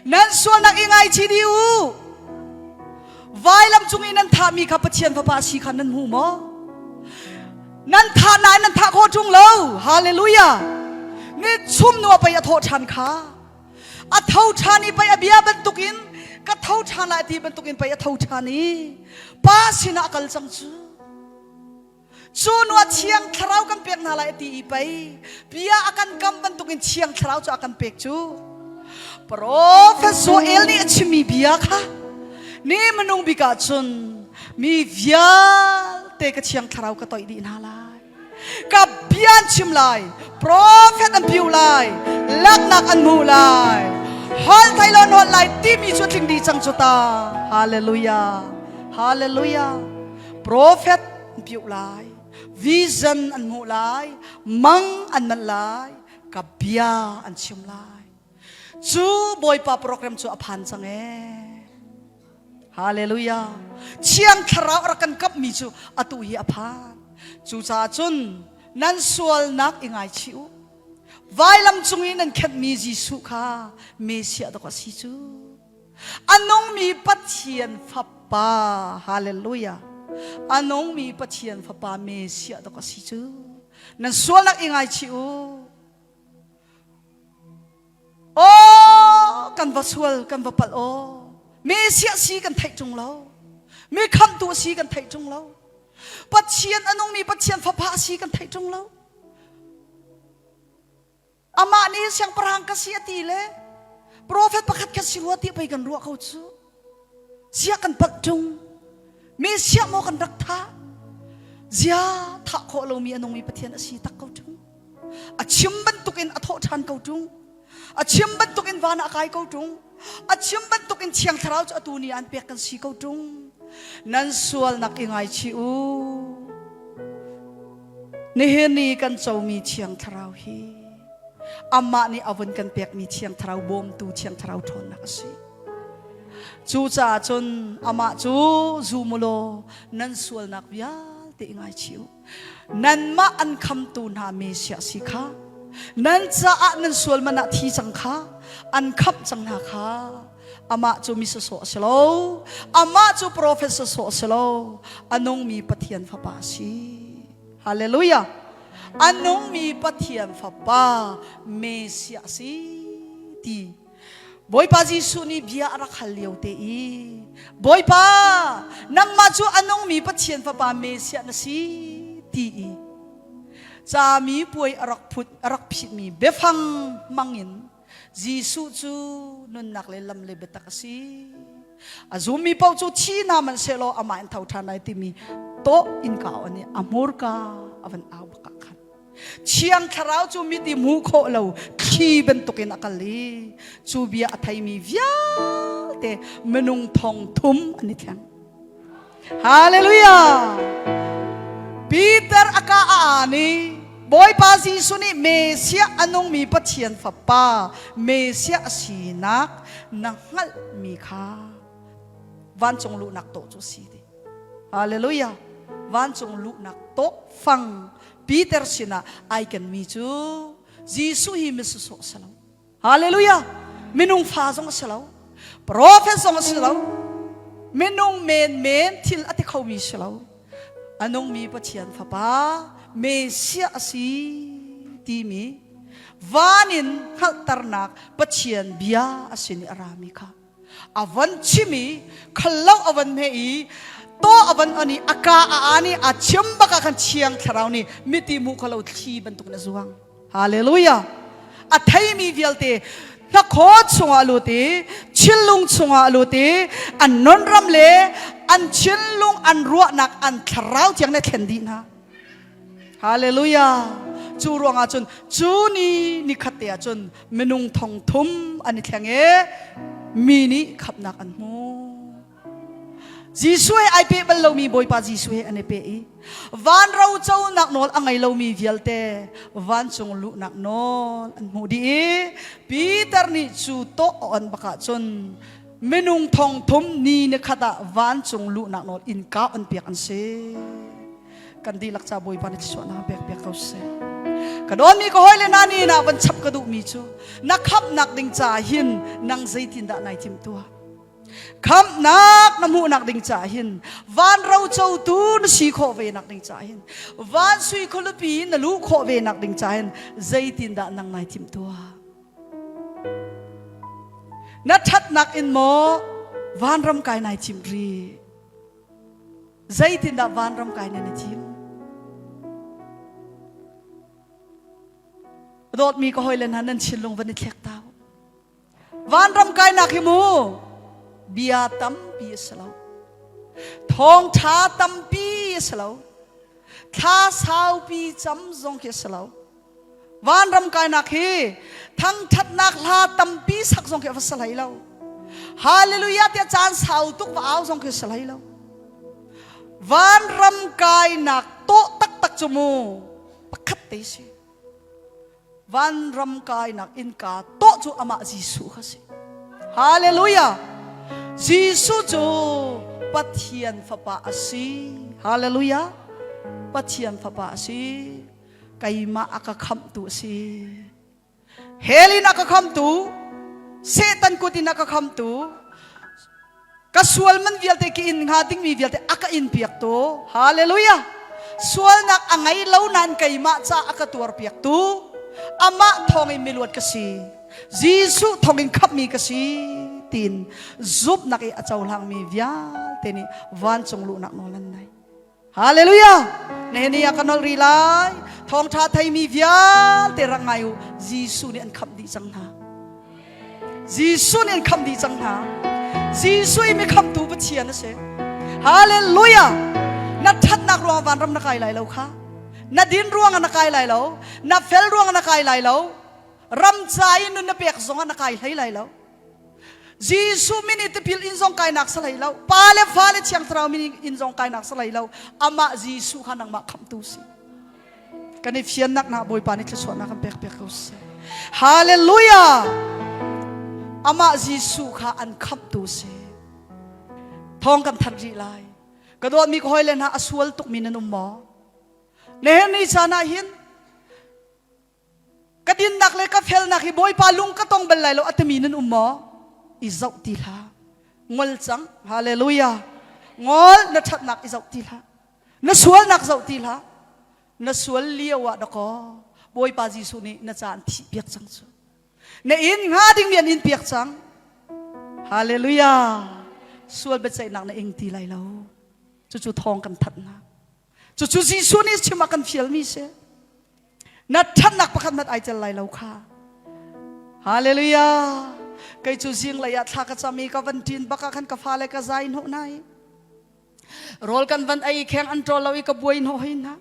Nan sualnak i ngaichih dih u. Vailam cung i nan thahmi kha Pathian Fapa a si kha nan hmu maw? Nan thah nain nan thah khawh ṭung lo. Hallelujah. Ni chum nu a pei a thawh ṭhan kha. A tho ṭhan i pei a bia bantukin ka tho ṭhan lai ti bantukin pei a tho ṭhan i pa sinah a kal cang cu. Cu nu ah Thiang Thlarau kan pek hna lai a ti i pei bia a kan kam bantukin Thiang Thlarau cu a kan pek cu. Profet Joel nih a chimmi bia kha ni minung bik ah cun mi vialte ka Thiang Thlarau ka toih dih hna lai. Ka bia an chim lai, profet an piu lai, laknak an hmu lai, holh thei lo nawl lai timi cu tling dih cang cu ta. Hallelujah. Hallelujah. Profet an piuh lai, vision an hmuh lai, mang an manh lai, ka bia an chim lai. Cu Bawipa program cu a phan cang ee. Hallelujah. Thiang Thlarau a rak kan kapmi cu atu hi a phan. Cucaah cun nan sualnak i ngaichih u. Vailam cung i nan khenhmi Jesuh kha Messiah dawk a si cu. A nungmi Pathian Fapa, hallelujah. A nungmi Pathian Fapa Messiah dawk a si cu. Nan sualnak i ngaichih u. Aw, kan va sual, kan va palh aw. Messiah si kan theih ṭung lo. Mi khamhtu si kan theih ṭung lo. Pathian a nungmi Pathian Fapa si kan theih ṭung lo. Amah nih siangpahrang ka si a ti le profet pakhat kha si rua ti pei kan ruah ko cu. Zia kan palh ṭung. Messiah maw kan rak thah? Zia thah khawh lomi a nungmi Pathian a si tak ko ṭung. A chim bantukin a thawh ṭhan ko ṭung. A chim bantukin van ah a kai ko ṭung. A chim bantukin Thiang Thlarau cu atu ni ah an pek kan si ko ṭung. Nan sualnak i ngaichih u. Nihin ni kan comi Thiang Thlarau hi amah nih a vun kan pekmi Thiang Thlarau bawmtu Thiang Thlarau ṭhawnnak a si. Cucaah cun amah cu zum u law nan sualnak vialte i ngaichih u. Nanmah an khamtu hna Messiah si kha nan caah nan sual man ah thi cang kha an khamh cang hna kha amah cu mi sawsawh a si lo amah cu profet sawsawh a si lo a nungmi Pathian fapa a si hallelujah a nungmi Pathian fapa Messiah a si ti Bawipa Jesuh nih bia a rak hal lio te i Bawipa nangmah cu a nungmi Pathian fapa Messiah na si ti i cami puai a rak phut a rak phitmi biafang hmangin Jesuh cu nunnak le lam le biatak a si. A zummi paoh cu thi hna hmanh sehlaw amah in tho ṭhan lai timi. Tawh innka a on i a hmurka a van au bak ah khan Thiang Thlarau cu mit i hmuh khawh lo thli bantukin a kal i cu bia a theimi vialte minung thong thum an i thleng. Hallelujah! Peter a ka a aan i Bawipa Jesuh nih Messiah a nungmi Pathian Fapa Messiah a sinak na hngalhmi kha vancung luhnak tawh cu a si ti. Hallelujah! Vancung luhnak tawh fang Peter sinah ai kenmi cu Jesuh hi misasawh si lo. Hallelujah! Minung fa zong a si lo. Prophet zong a si lo. Minung menmen thil a ti khomi si lo. A nungmi Pathian Fapa Messiah a si timi van in hngalhternak Pathian bia a sin i a rami kha a von chim i khallo a von hme i taw a von on i a ka a aan i a chim bak ah khan Thiang Thlarau nih miti hmuh kholo thli bantukin a zuang. Hallelujah! A theimi vialte hnakhaw chungah lut i thinlung chungah lut i an nunram le an thinlung an ruahnak an thlarau tiang ne thlen dih hna. Hallelujah! Cu ruangah cun cu ni ni khat te ah cun minung thong thum an i thleng i mi nih khamhnak an hmu. Jesuh he ai peh bal lomi Bawipa Jesuh he an i peh i van roconak nawl a ngei lomi vialte vancung luhnak nawl an hmuh dih i Peter nih cu tawh a on bak ahcun minung thong thum ni ni khat ah vancung luhnak nawl innka on piak an si. Kan dihlak ca Bawipa nih thluachuahnak pek piak ko seh. Ka dawtmi ka hawile na ni na van chap ka duhmi cu na khamhnak ding ca hin nang zeitindah nai timhtuah? Khamhnak na hmuhnak ding caah hin van rocotu na si khawh ve nak ding caah hin van sui khualipi na luh khawh ve nak ding caah hin zeitindah nang nai timhtuah? Na ṭhatnak in maw vanram kai nai thim rih? Zeitindah vanram kai na na thim? Dawtmi ka hawile hna nan thinlung van i thlek ta u. Vanram kainak hi mu bia tampi a si lo. Thawngṭha tampi a si lo. Thla saupi cam zong khi a si lo. Vanram kainak hi thangṭhatnak hla tampi sak zong khi a va si hlei lo. Hallelujah tiah caan sau tuk va au zong khi a si hlei lo. Vanram kainak tawh taktak cu mu pakhat te si. Vanram kainak innka tawh cu amah Jesuh kha si. Hallelujah! Jesuh cu Pathian Fapa a si. Hallelujah! Pathian Fapa a si. Keimah a ka khamhtu a si. Hell in a ka khamtu, Satan kut in a ka khamtu, Ka sual man vialte ka in hnga dingmi vialte a ka in piak tu. Hallelujah. Sualnak a ngei lo nain keimah ca a ka tuar piak tu. Amah thawngin miluat ka si. Jesuh thawngin khamhmi ka si tiin zumhnak i a cohlangmi vialte nih vancung luhnak nawl an nei. Hallelujah! Nihin ah ka nolh rih lai. Thawngṭha theimi vialte rak ngai u. Jesuh nih an khamh dih cang hna. Jesuh nih an khamh dih cang hna. Jesuh i mi khamhtu Pathian a si. Hallelujah! Na ṭhatnak ruangah vanram na kai lai lo kha. Na din ruangah na kai lai lo. Na fel ruangah na kai lai lo. Ram ca i nun na pek zongah na kai hlei lai lo. Jesuh min i tipil in zong kainak sa hlei lo. Pa le fa le Thiang Thlarau min in zong kainak sa hlei lo. Amah Jesuh kha nangmah khamhtu si. Kan i fiannak na Bawipa nih thluachuahnak kan pek piak ko seh. Hallelujah! Amah Jesuh kha an khamhtu si. Thawng kan thanh rih lai. Ka dawtmi ka hawile hna a sual tukmi nan um maw? Nehen ni caan ah hin Ka dinnak le ka felnak hi Bawipa lung ka tong bal lai lo a timi nan um maw? I zoh ti hlah. Ngol cang. Hallelujah. Ngol na ṭhatnak i zoh ti hlah. Na sualnak zoh ti hlah. Na sual lio ah dakaw Bawipa Jesuh nih na ca an thih piak cang cu. Na inn hnga dingmi an in piak cang. Hallelujah. Sual biaceihnak na ing ti lai lo. Cucu thawng kan thanh hna. Cucu Jesuh nih chim a kan fialmi si. Na ṭhatnak pakhat hmanh ai tel lai lo kha. Hallelujah. Kei cu zinglei ah thla ka cam i ka van ṭin bak ah khan ka fale ka zai hnawh hna i. Rawl kan van ei kheng an ṭawl lo i ka buai hnawh hoi hna.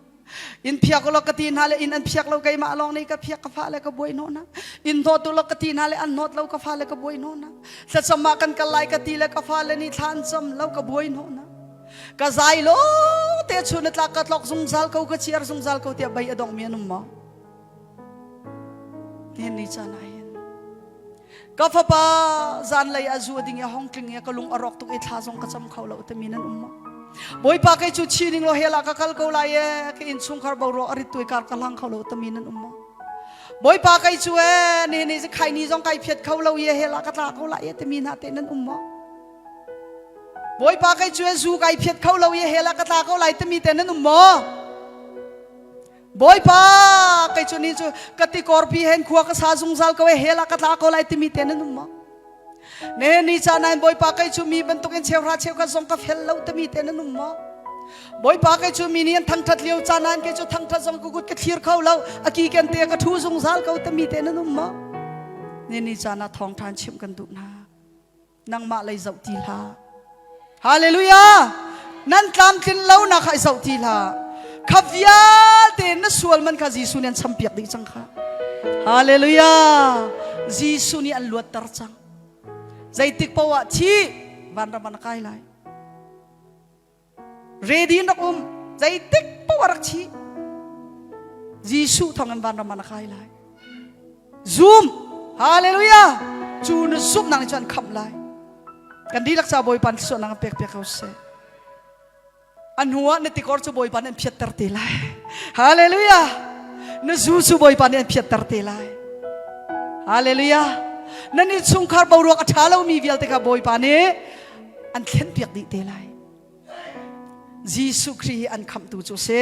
Inn phiak ulaw ka ti hna le inn an phiak lo keimah lawng nih ka phiak ka fa le ka buai hnawh hna. Inn hnawt ulaw ka ti hna le an hnawt lo ka fa le ka buai hnawh hna. Thlacam ah kan kal lai ka ti le ka fa le nih thla an cam lo ka buai hnawh hna. Ka zai lo te chun a tlak ka tlok zungzal ko ka chiar zungzal ko tiah bei a dongmi an um maw? Nihin ni caan ah hin ka fapa zanlei ah zu a ding i a hong tling i ka lung a rawk tuk i thla zong ka cam kho lo timi nan um maw? Bawipa kei cu chi ning law hell ah ka kal ko lai e ka innchungkhar boruak a rit tu i kar ka hlang kho lo timi nan um maw? Bawipa kei cu e nihin ni khai ni zong kai phiat kho lo i hell ah ka tla ko lai e timi hna te nan um maw? Bawipa kei cu e zu kai phiat kho lo i hell ah ka tla ko lai timi te nan um maw? Bawipa kei cu ni cu ka tikor pi hen khua ka sa zungzal ko e hell ah ka tla ko lai timi te nan um maw? Ne ni ca nain Bawipa kei cu mi bantukin cheuhra cheukhat zong ka fel lo timi te nan um maw? Bawipa kei cu mi nih an thangthat lio ca nain kei cu thangthat zong ka kut ka thlir kho lo a ki ken te ka thu zungzal ko timi te nan um maw? Ne ni caan ah thawngtha chimh kan duh hna. Nangmah lei zoh ti hlah. Hallelujah! Nan tlamtlin lo nak kha i zoh ti hlah. Kha vialte na sual man kha Jesuh nih an champiak dih cang kha. Hallelujah! Jesuh nih an luatter cang. Zeitik paoh ah thi vanram ah na kai lai. Ready in rak um. Zeitik paoh ah rak thi. Jesuh thawng in vanram ah na kai lai. Zum! Hallelujah! Cu na zumhnak nih cun an khamh lai. Kan dihlak ca Bawipa nih suahnak an pek piak ko seh. A hnu ah na tikor cu Bawipa nih an phiatter te lai. Hallelujah! Na zu cu Bawipa nih an phiatter te lai. Hallelujah! Nan innchungkhar boruak a ṭha lomi vialte kha Bawipa nih an thlenpiak dih te lai. Jesuh Khrih hi an khamhtu cu si.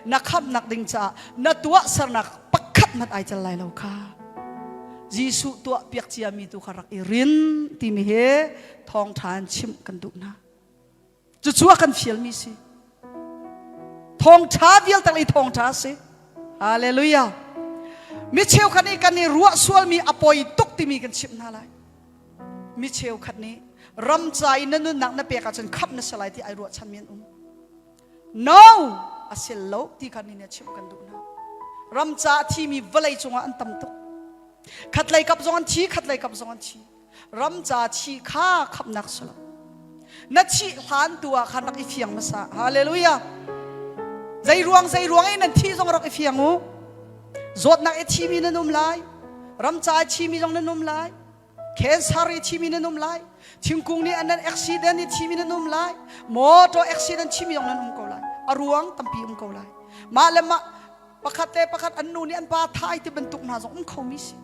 Na khamhnak ding caah na tuahsernak pakhat hmanh ai tel lai lo kha. Jesuh tuah piak ciami tu kha rak i rin timi hi thawngṭha in chimh kan duh hna. Cucu a kan fialmi si. Thawngṭha vialte i thawngṭha si. Hallelujah. Mi cheukhat nih kan i ruah sualmi a poi tuk timi kan chimh hna lai. Mi cheukhat nih ram ca i na nunnak na pek ahcun khamh na si lai ti ai ruahchanmi an um. No! A sil lo ti kha ni nih chimh kan duh hna. Ram ca a thimi vawlei cungah an tam tuk. Khatlei kap zong an thi, khatlei kap zong an thi. Ram ca thi kha khamhnak si lo. Na thih hlan tu ah khan rak i fiang hmasa. Hallelujah. Zei ruang zei ruang i nan thih zong rak i fiang u. Zawtnak i thimi nan um lai. Ram ca i thimi zong nan um lai. Cancer i thimi nan um lai. Thingkung nih an nan accident i thimi nan um lai. Motor accident thimi zong nan um ko lai. A ruang tampi um ko lai. Mah le mah pakhat le pakhat an nu nih an pa thai ti bantuk hna zong um khomi si.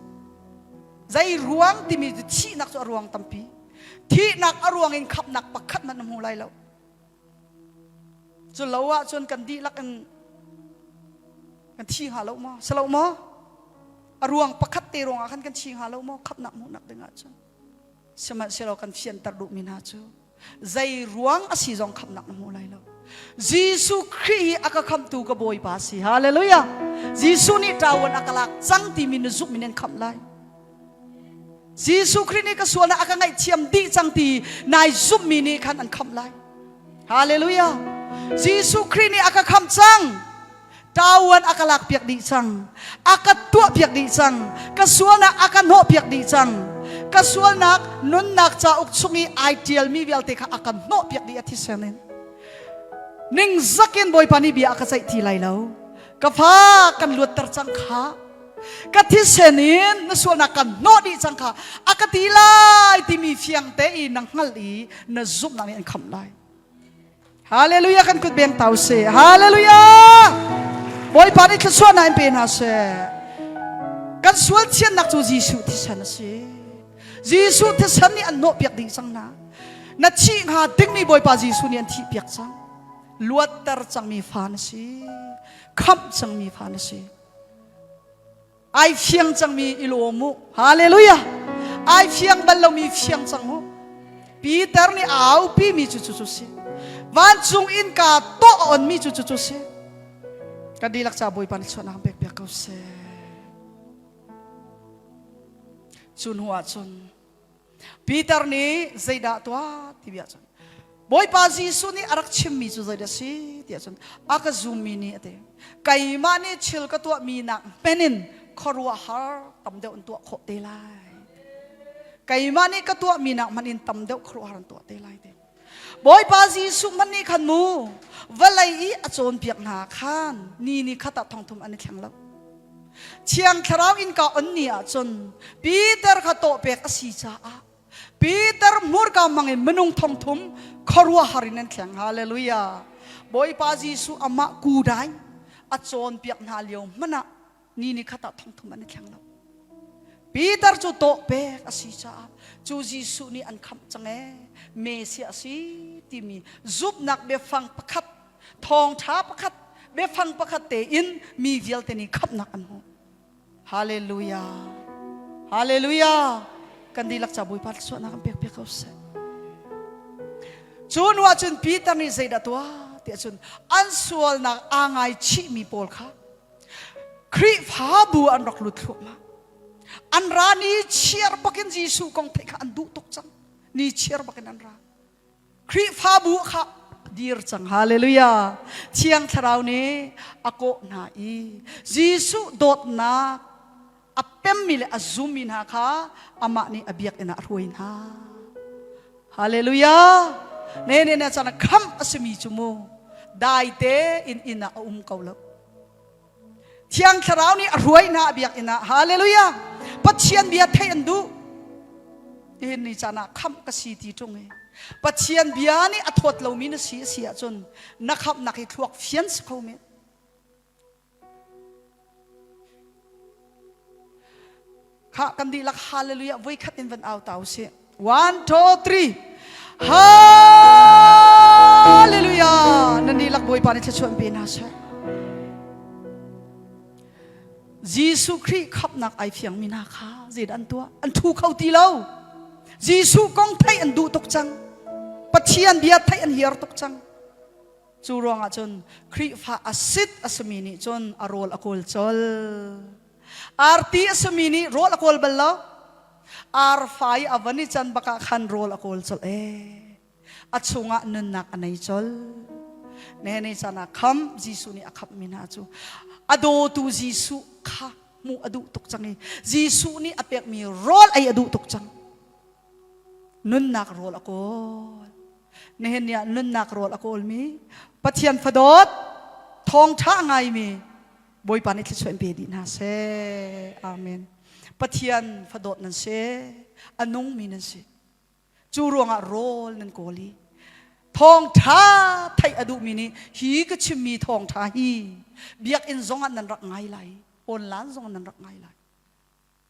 Zei ruang timi cu thihnak cu a ruang tampi. Thihnak a ruang in khamhnak pakhat hmanh na hmu lai lo. Cu lo ahcun kan dihlak in kan thi hnga lo maw? Si lo maw? A ruang pakhat te ruangah khan kan thi hnga lo maw? Khamhnak hmuhnak ding ahcun. Sihmanhsehlaw kan fianter duhmi hna cu zei ruang a si zong khamhnak na hmu lai lo. Jesuh Khrih hi a ka khamhtu ka Bawipa si. Hallelujah. Jesuh nih ṭawan a ka lak cang timi na zumh in an khamh lai. Jesuh Khrih nih ka sualnak a ka ngaihthiam dih cang ti nai zumhmi nih khan an khamh lai. Hallelujah. Jesuh Khrih nih a ka khamh cang. Ṭawan a ka lakpiak dih cang. A ka tuahpiak dih cang. Ka sualnak a ka hnawhpiak dih cang. Ka sualnak nunnak cauk chung i ai ṭialmi vialte kha a ka hnawhpiak dih a thisen in. Ningzak in Bawipa nih bia a ka ceih ti lai lo. Ka fa kan luatter cang kha. Ka thisen in na sualnak kan hnawh dih cang kha a ka ti lai timi fiang te i na hngalh i na zumhnak nih an khamh lai. Hallelujah kan kut beng tau se. Hallelujah. Bawipa nih thluachuahnak in pe hna seh. Kan sual thiannak cu Jesuh thisen a si. Jesuh thisen nih an hnawhpiak dih cang hna. Na thih hnga dingmi Bawipa Jesuh nih an thihpiak cang. Luatter cangmi fa na si. Khamh cangmi fa na si. Ai fiang cangmi i lawm u. Hallelujah. Ai fiang bal lomi fiang cang u. Peter nih a aupi mi cu cu si. Vancung innka tawh a onmi cu cu si. Kan dihlak ca Bawipa nih chuahnak pek piak ko seh. Cu hnu ah cun Peter nih zeidah tuah ti bia cun. Bawipa Jesuh nih a rak chimmi cu zeidah a si tiah cun a ka zummi nih a ti. Keimah nih thil ka tuahmi nak hmenh in khuaruahhar tam deuh an tuah khawh te lai. Keimah nih ka tuahmi nak hmanh in tam deuh khuaruahhar an tuah te lai ti. Bawipa Jesuh hmanh nih khan mu vawlei i a cawnpiak hna khan ni ni khat ah thongthum an i thleng lo. Thiang Thlarau innka on ni ahcun Peter kha tawhpek a si caah Peter hmurka hmangin minung thongthum khuaruahhar in an thleng. Hallelujah. Bawipa Jesuh amah kudai a cawnpiak hna lio hmanh ah ni ni khat ah thongthum an i thleng lo. Peter cu tawh pek a si caah cu Jesuh nih an khamh cang ee Messiah a si timi zumhnak biafang pakhat thawngṭha pakhat biafang pakhat tein mi vialte nih khamhnak an hmu. Hallelujah. Hallelujah. Kan dihlak ca Bawipa thluachuahnak kan pek piak ko seh. Cu hnu ah cun Peter nih zeidah tuah tiah cun an sualnak aa ngaichihmi pawl kha Khrihfabu an rak lut thluahmah. An ra ni chiar bakin Jesuh kong theih kha an duh tuk cang. Ni chiar bakin an ra. Khrihfabu kha dir cang. Hallelujah. Thiang Thlarau nih a kawh hna i Jesuh dawtnak a pemmi le a zummi hna kha amah nih a biakinn ah a hruai hna. Hallelujah. Ne ne ne chan khamh a simi cu mu daite in inn ah a um ko lo. Thiang Thlarau nih a hruai hna a biakinn ah. Hallelujah. Pathian bia theih an duh. Nihin ni caan ah khamh ka si ti ṭung i Pathian bia nih a thawt lomi na si a si ahcun na khamhnak hi thluak fian si kho men. Kha kan dihlak hallelujah voi khat in van au ta usih. One, two, three. Hallelujah. Nan dihlak Bawipa nih thluachuah in pe hna seh. Jesuh Khrih khamhnak ai fiangmi hna kha zeidah an tuah? An thu kho ti lo. Jesuh kong theih an duh tuk cang. Pathian bia theih an hiar tuk cang. Cu ruangah cun Khrihfa a sit a simi nih cun a rawl a kawl col. Arti a simi nih rawl a kawl bal lo. Arfa i a van i can bakah khan rawl a kawl colh ee. A chungah nunnak a nei col. Nene caan ah kham Jesuh nih a khamhmi hna cu a dawtu Jesuh kha hmuh a duh tuk cang i Jesuh nih a pekmi rawl ei a duh tuk cang. Nunnak rawl a kawl. Nihin ni ah nunnak rawl a kawlmi Pathian fadawt thawngṭha a ngaimi Bawipa nih thluachuah in pe dih hna seh. Amen. Pathian fadawt nan si, a nungmi nan si. Cu ruangah rawl nan kawl i thawngṭha theih a duhmi nih hi ka chimmi thawngṭha hi biakinn zongah nan rak ngai lai, online zongah nan rak ngai lai.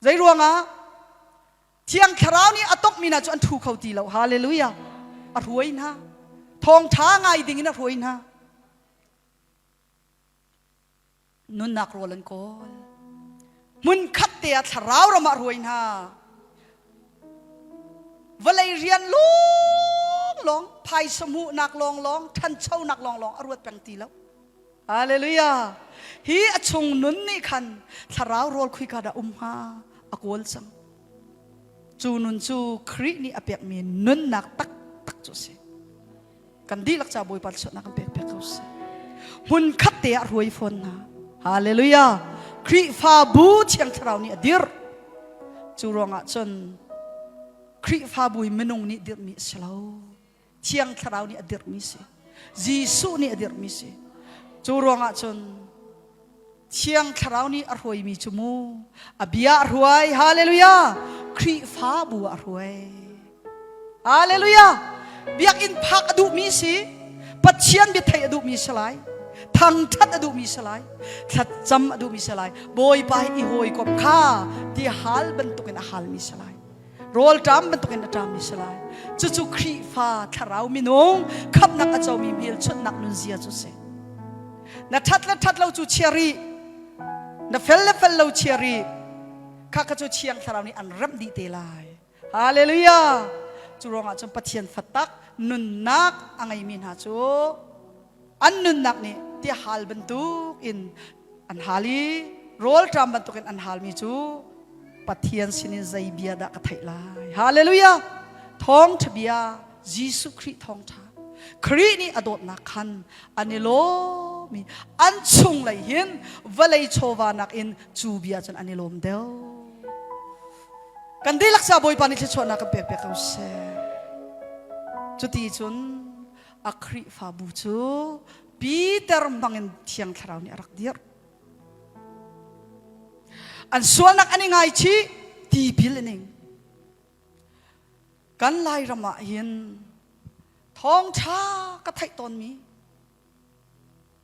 Zei ruangah? Thiang Thlarau nih a tongmi hna cu an thu kho ti lo. Hallelujah. A hruai hna. Thawngṭha ngai ding in a hruai hna. Nunnak rawl an kawl. Hmun khat te ah thlarau ram ah hruai hna. Vawlei rian lawnglawng, phaisa hmuhnak lawnglawng, ṭhanchonak lawnglawng a ruat peng ti lo. Hallelujah. Hi a chung nun nih khan thlarau rawl khuika dah um hnga a kawl cang. Cu nun cu Khrih nih a pekmi nunnak taktak cu a si. Kan dihlak ca Bawipa thluachuahnak kan pek piak ko seh. Hmun khat te ah hruai fawn hna. Hallelujah. Khrihfabu Thiang Thlarau nih a dirh. Cu ruangah cun Khrihfabu hi minung nih dirhmi a si lo. Thiang Thlarau nih a dirhmi si. Jesuh nih a dirhmi si. Cu ruangah cun Thiang Thlarau nih a hruaimi cu mu a bia a hruai. Hallelujah. Khrihfabu a hruai. Hallelujah. Biakinn phak a duhmi si. Pathian bia theih a duhmi si lai. Thangṭhat a duhmi si lai. Thlacam a duhmi si lai. Bawipa hi i hawikomh kha ti hal bantukin a halmi si lai. Rawlṭam bantukin a ṭammi si lai. Cucu Khrihfa thlarau minung khamhnak a comi hmelchunhnak nunzia cu si. Na ṭhat le ṭhat lo cu chia rih. Na fel le fel lo chia rih. Kha kha cu Thiang Thlarau nih an remh dih te lai. Hallelujah! Cu ruangah cun Pathian fatak nunnak a ngeimi hna cu an nunnak nih tihal bantuk in an hal i rawlṭam bantukin an halmi cu Pathian sinin zei bia dah ka theih lai. Hallelujah! Thawngṭha bia, Jesuh Khrih thawngṭha. Khrih nih a dawtnak khan an i lawm i an chunglei hin vawlei chawva nakin cu bia cun an i lawm deuh. Kan dihlak ca Bawipa nih thluachuahnak kan pek piak ko seh. Cuti cun a Khrihfabu cu Peter hmangin Thiang Thlarau nih a rak dirh. An sualnak an i ngaichih, tipil an ing. Kan Lairam ah hin thawngṭha ka theih tawnmi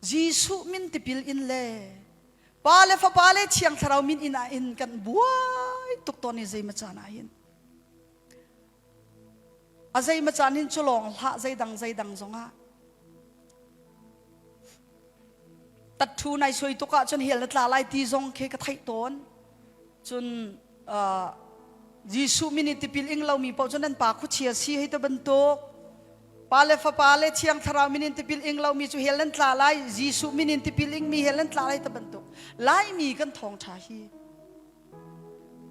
Jesuh min tipil in le Pa le Fapa le Thiang Thlarau min in ah in kan buai tuk tawn i zeimaw caan ah hin a zeimaw caan hin cu lawng hlah zeidang zeidang zongah tatṭhu nai suai tuk ahcun hell na tla lai ti zong khi ka theih tawn cun Jesuh min in tipil ing lomi paoh cu nan pa khuachia si hei ti bantuk Pa le Fapa le Thiang Thlarau min in tipil ing lomi cu hell nan tla lai Jesuh min in tipil ingmi hell nan tla lai ti bantuk Laimi kan thawngṭha hi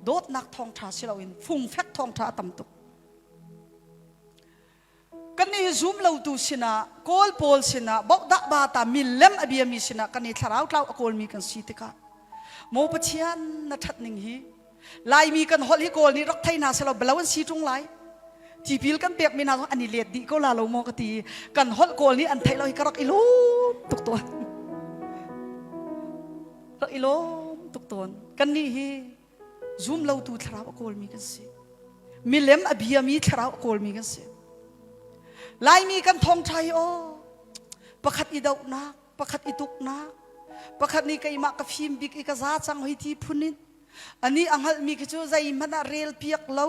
dawtnak thawngṭha si loin fungfek thawngṭha a tam tuk Kannih hi zum lotu sinah Kawl pawl sinah bohdah bata milem a biami sinah kan i thlarau tlau a kawlmi kan si tikah maw Pathian na ṭhat ning hi Laimi kan holh hi Kawl nih rak thei hna selaw balo an si ṭung lai tipil kan pekmi hna zong an i let dih ko la lo maw ka ti kan holh Kawl nih an theih lo hi ka rak i lawm tuk tawn rak i lawm tuk tawn kannih hi zum lotu thlarau a kawlmi kan si milem a biami thlarau a kawlmi kan si Laimi kan thawngṭha hi aw pakhat i dohnak pakhat i tuknak pakhat nih keimah ka fim bik i ka za cang hoi ti phun in ani a hngalhmi khi cu zeihmanh ah rel piak lo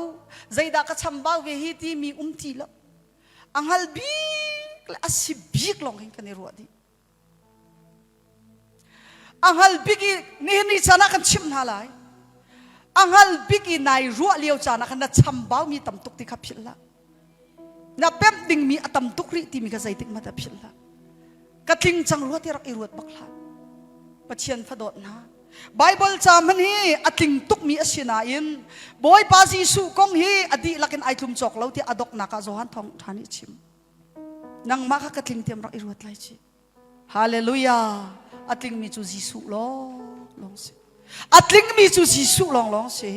zeidah ka chambau ve hi timi um ti lo a hngal bik le a si bik lawng hin kan i ruah dih A hngal bik i nihin ni caan ah kan chimh hna lai. A hngal bik i nai ruah lio caan ah khan na chambaumi tam tuk ti kha philh hlah. Na pemh dingmi a tam tuk rih timi kha zeitik hmanh ah philh hlah. Ka tling cang rua ti rak i ruat bak hlah. Pathian fadawt hna. Bible ca hmanh hi a tling tukmi a si nain Bawipa Jesuh kong hi a dihlak in ai tlum cawk lo tiah a donghnak ah Johan thawngṭha nih a chim. Nangmah kha ka tling tiam rak i ruat lai ci. Hallelujah. A tlingmi cu Jesuh lawng lawng si. A tlingmi cu Jesuh lawng lawng si.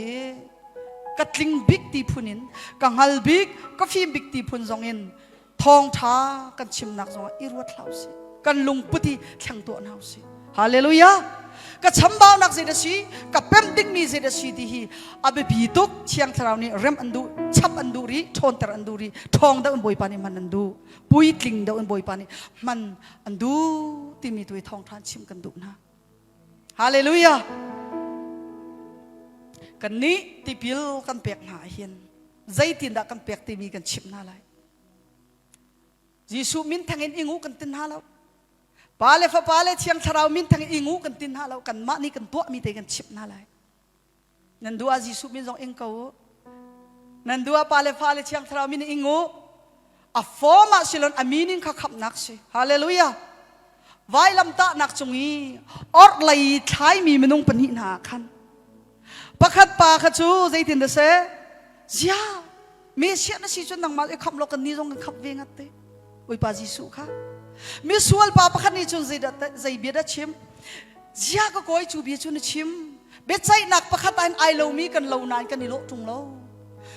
Ka tling bik ti phun in, ka hngal bik, ka fim bik ti phun zong in thawngṭha kan chimnak zong ah i ruat hlah usih. Kan lungput hi thleng tuah hna usih. Hallelujah. Ka chambaunak zei dah si, ka pemh dingmi zei dah si ti hi a biapi tuk. Thiang Thlarau nih rem an duh, chap an duh rih, ṭhawnter an duh rih, ṭhawng deuh in Bawipa nih hman an duh. Puitling deuh in Bawipa nih hman an duh timi tu hi thawngṭha chim kan duh hna. Hallelujah. Kan nih tipil kan pek hna hin zeitindah kan pek timi kan chimh hna lai. Jesuh min thang in ingu kan tin hna lo. Pa le Fapa le Thiang Thlarau min thang in ingu kan tin hna lo. Kanmah nih kan tuahmi te kan chimh hna lai. Nan duh ah Jesuh min zong ing ko u. Nan duh ah Pa le Fa le Thiang Thlarau min ing u. A form ah silon a meaning kha khamhnak si. Hallelujah. Vailamtahnak cung i orhlei thlaimi minung pahnih hna khan pakhat pa kha cu zeitin dah seh zia Messiah na si cun nangmah i khamh law kan ni zong kan khamh ve ngat te Bawipa Jesuh kha misual pa pakhat nih cun zei bia dah chim zia ka kawi cu bia cu na chim biaceihnak pakhat ah hin ai lomi kan lo nain kan i lawh ṭung lo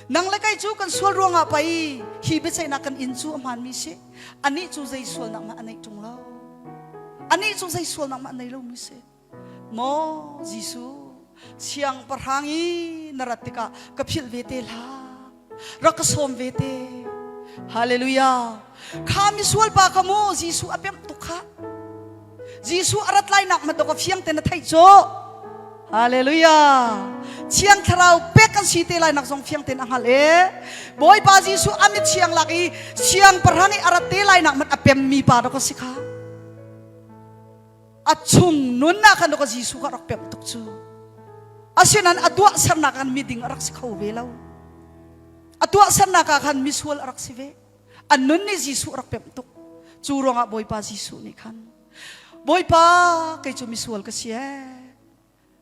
nang le kei cu kan sual ruangah pei hi biaceihnak kan in cu a hmaanmi si anih cu zei sualnak mah a neih ṭung lo anih cu zei sualnak mah a nei lomi si Maw Jesuh, siangpahrang i na rat tikah ka philh ve te hlah. Rak ka sawm ve te. Hallelujah. Kha misual pa kha mu Jesuh a pemh tuk kha. Jesuh a rat lai nak ma ka fiang te na theih cu. Hallelujah. Thiang thlarau pek kan si te lai nak zong fiang ten a hngal e. Bawipa Jesuh a mit siang lak i siangpahrang i a rat te lai nak mat a pem mi pa dok a si kha. A chung nun ah khan ka Jesuh kha rak pemh tuk cu. Asinain a tuahsernak khan miding a rak si kho ve lo. A tuahsernak ah khan misual a rak si ve. A nun nih Jesuh a rak pemh tuk. Cu ruangah Bawipa Jesuh nih khan Bawipa kei cu misual ka si ee.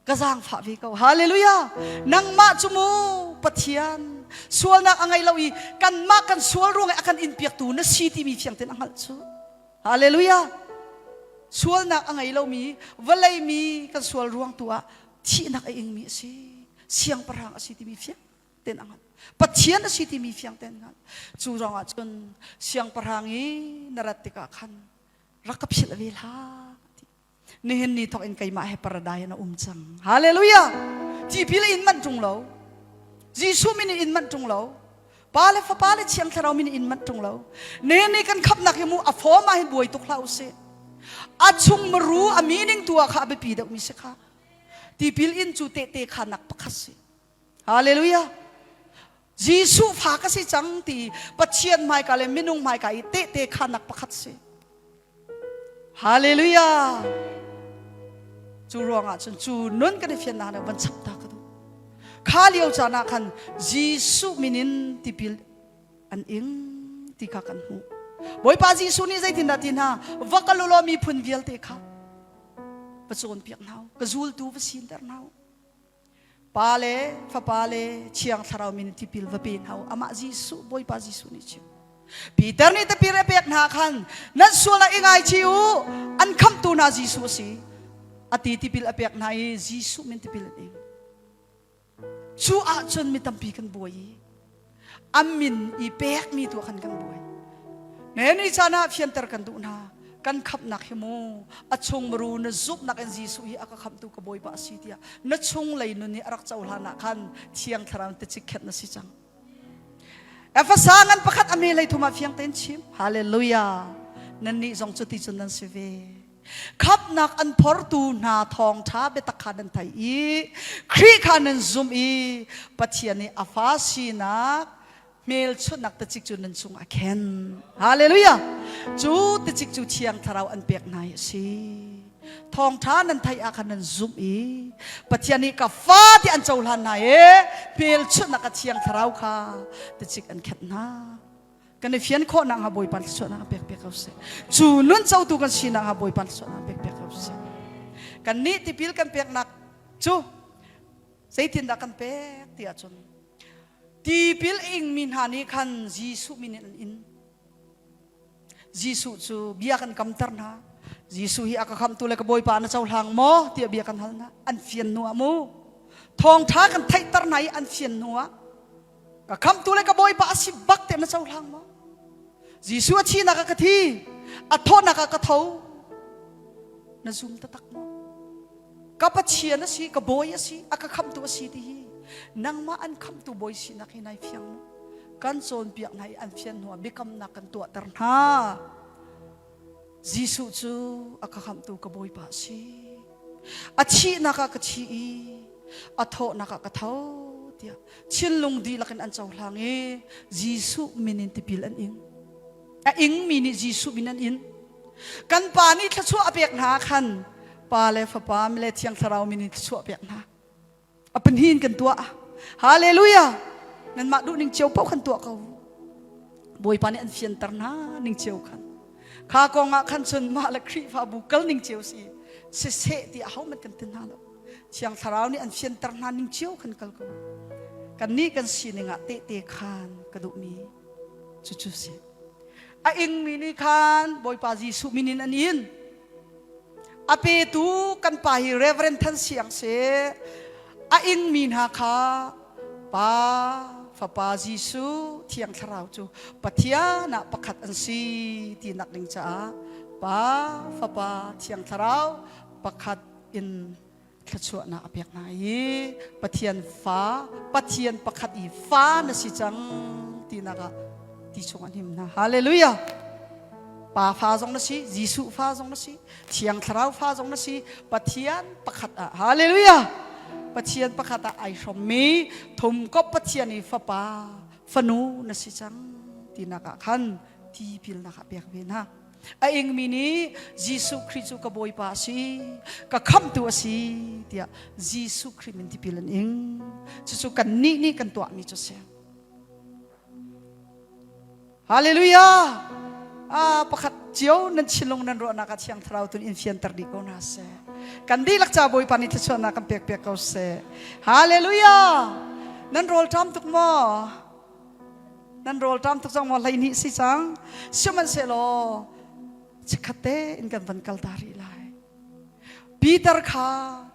Ka zaangfah ve ko. Hallelujah. Nangmah cu mu Pathian. Sualnak a ngei lo i kanmah kan sual ruang i a kan inpiaktu na si timi fiang tein a hngalh cu. Hallelujah! Sualnak a ngei lomi vawlei mi kan sual ruang tu ah thihnak a ingmi a si. Siangpahrang a si timi fiang tein a hngalh. Pathian a si timi fiang tein a hngalh. Cu ruangah cun siangpahrang i na rat tikah khan rak ka philh ve hlah. Nihin ni thawk in keimah he paradise na um cang. Hallelujah! Tipil in manh ṭung lo. Jesuh min in manh ṭung lo. Pa le Fapa le Thiang Thlarau min in manh ṭung lo. Nihin ni kan khamnak hi mu a form ah hin buai tuk hlah usih. A chung maru a meaning tu ah kha a biapi deuhmi si kha. Tipil in cu tehte khanak pakhat si. Hallelujah! Jesuh fa ka si cang ti Pathian hmaika le minung hmaika i tehte khanak pakhat si. Hallelujah! Cu ruangah cun cu nun kan i fiannak nih van chap ta ka duh. Kha lio caan ah khan Jesuh min in tipil an ing ti kha kan hmuh. Bawipa Jesuh nih zeitindah ti hna va kal u law miphun vialte kha va cawnpiak hna u, ka zultu va sinter hna u. Pa le Fapa le Thiang Thlarau min tipil va pe hna u. Amah Jesuh, Bawipa Jesuh nih chim. Peter nih tapir a pek hna khan nan sual ah i ngaichih u, an khamhtu hna Jesuh a si. A ti tipil a pek hna i Jesuh min tipil an ing. Cu ahcun mi tampi kan buai i a min i pekmi tu khan kan buai. Ne ni caan ah fianter kan duh hna. Kan khamhnak hi mu a chung maru na zumhnak in Jesuh hi a ka khamhtu ka Bawipa a si tiah na chung lei nun nih a rak cohlan ah khan Thiang Thlarau ticik khenh na si cang. Efasa ngan pakhat a me lei thum ah fiang tein chim. Hallelujah. Nannih zong cuti cun nan si ve. Khamhnak an phortu hna thawngṭha biatak kha nan theih i Khrih kha nan zumh i Pathian nih a fa sinak hmelchunhnak tacik cu nan cungah a khen. Hallelujah! Cu tacik cu Thiang Thlarau an pek hna hi a si. Thawngṭha nan theih ah khan nan zumh i Pathian nih ka fa ti an cohlan hna i hmelchunhnak a Thiang Thlarau kha tacik an khenh hna. Kan i fian khawh nakhnga Bawipa thluachuahnak a pek piak ko seh. Cu nun cotu kan si nakhnga Bawipa thluachuahnak a pek piak ko seh. Kannih tipil kan peknak cu zeitindah kan pek ti ahcun tipil ingmi hna nih khan Jesuh min in an in. Jesuh cu bia kan kamter hna. Jesuh hi a ka khamtu le ka Bawipa na cohlang maw tiah bia kan hal hna. An fian hnu ah mu. Thawngṭha kan theihter hna i an fian hnu ah Ka khamtu le ka bawipa a si bak te na cohlang maw? Jesuh a thihnak ah ka thi, a thawhnak ah ka tho. Na zum taktak maw? Ka Pathian a si, ka bawi a si, a ka khamtu a si ti hi nangmah an khamtu bawi sinak hi nai fiang maw? Kan cawnpiak hna i an fian hnuah biakamnak kan tuahter hna. Jesuh cu a ka khamhtu ka Bawipa a si. A thihnak ah ka thi i a thawhnak ah ka tho tiah thinlung dihlak in an cohlang i Jesuh min in tipil an ing. A ingmi nih Jesuh min an in. Kan pa nih thluachuah a pek hna khan Pa le Fapa le Thiang Thlarau min in thluachuah a pek hna. A pahnih in kan tuah. Hallelujah! Nanmah duh ning cio paoh khan tuah ko. Bawipa nih an fianter hna ning cio khan. Kha kong ah khan cun mah le Khrihfabu kal ning cio si siseh ti ahohmanh kan ti hna lo. Thiang Thlarau nih an fianter hna ning cio khan kal ko. Kannih kan sining ah tehte khan ka duhmi cucu si. A ingmi nih khan Bawipa Jesuh min in an in. A petu kan pa hi Reverend Than Siang si. A ingmi hna kha Pa, Fapa Jesuh, Thiang Thlarau cu Pathian ah pakhat an si tinak ding caah Pa, Fapa, Thiang Thlarau pakhat in thluachuahnak a pek hna i Pathian fa, Pathian pakhat i fa na si cang tinak ah ti chung an him hna. Hallelujah! Pa fa zong na si, Jesuh fa zong na si, Thiang Thlarau fa zong na si, Pathian pakhat ah. Hallelujah! Pathian pakhat ah ai hrommi thumkop Pathian i fapa, fanu na si cang tinak ah khan tipilnak ah pek ve hna. A ingmi nih Jesuh Khrih cu ka Bawipa a si, ka khamhtu a si tiah Jesuh Khrih min tipil an ing. Cucu kannih nih kan tuahmi cu a si. Hallelujah! Ah, pakhat cio nan thinlung nan ruahnak ah Thiang Thlarau tun in fianter dih ko hna seh. Kan dihlak ca Bawipa nih thluachuahnak kan pek piak ko seh. Hallelujah! Nan rawl ṭam tuk maw? Nan rawl ṭam tuk cang maw 12 si cang. Sihmanhsehlaw chikkhat te in kan van kal ta rih lai. Peter kha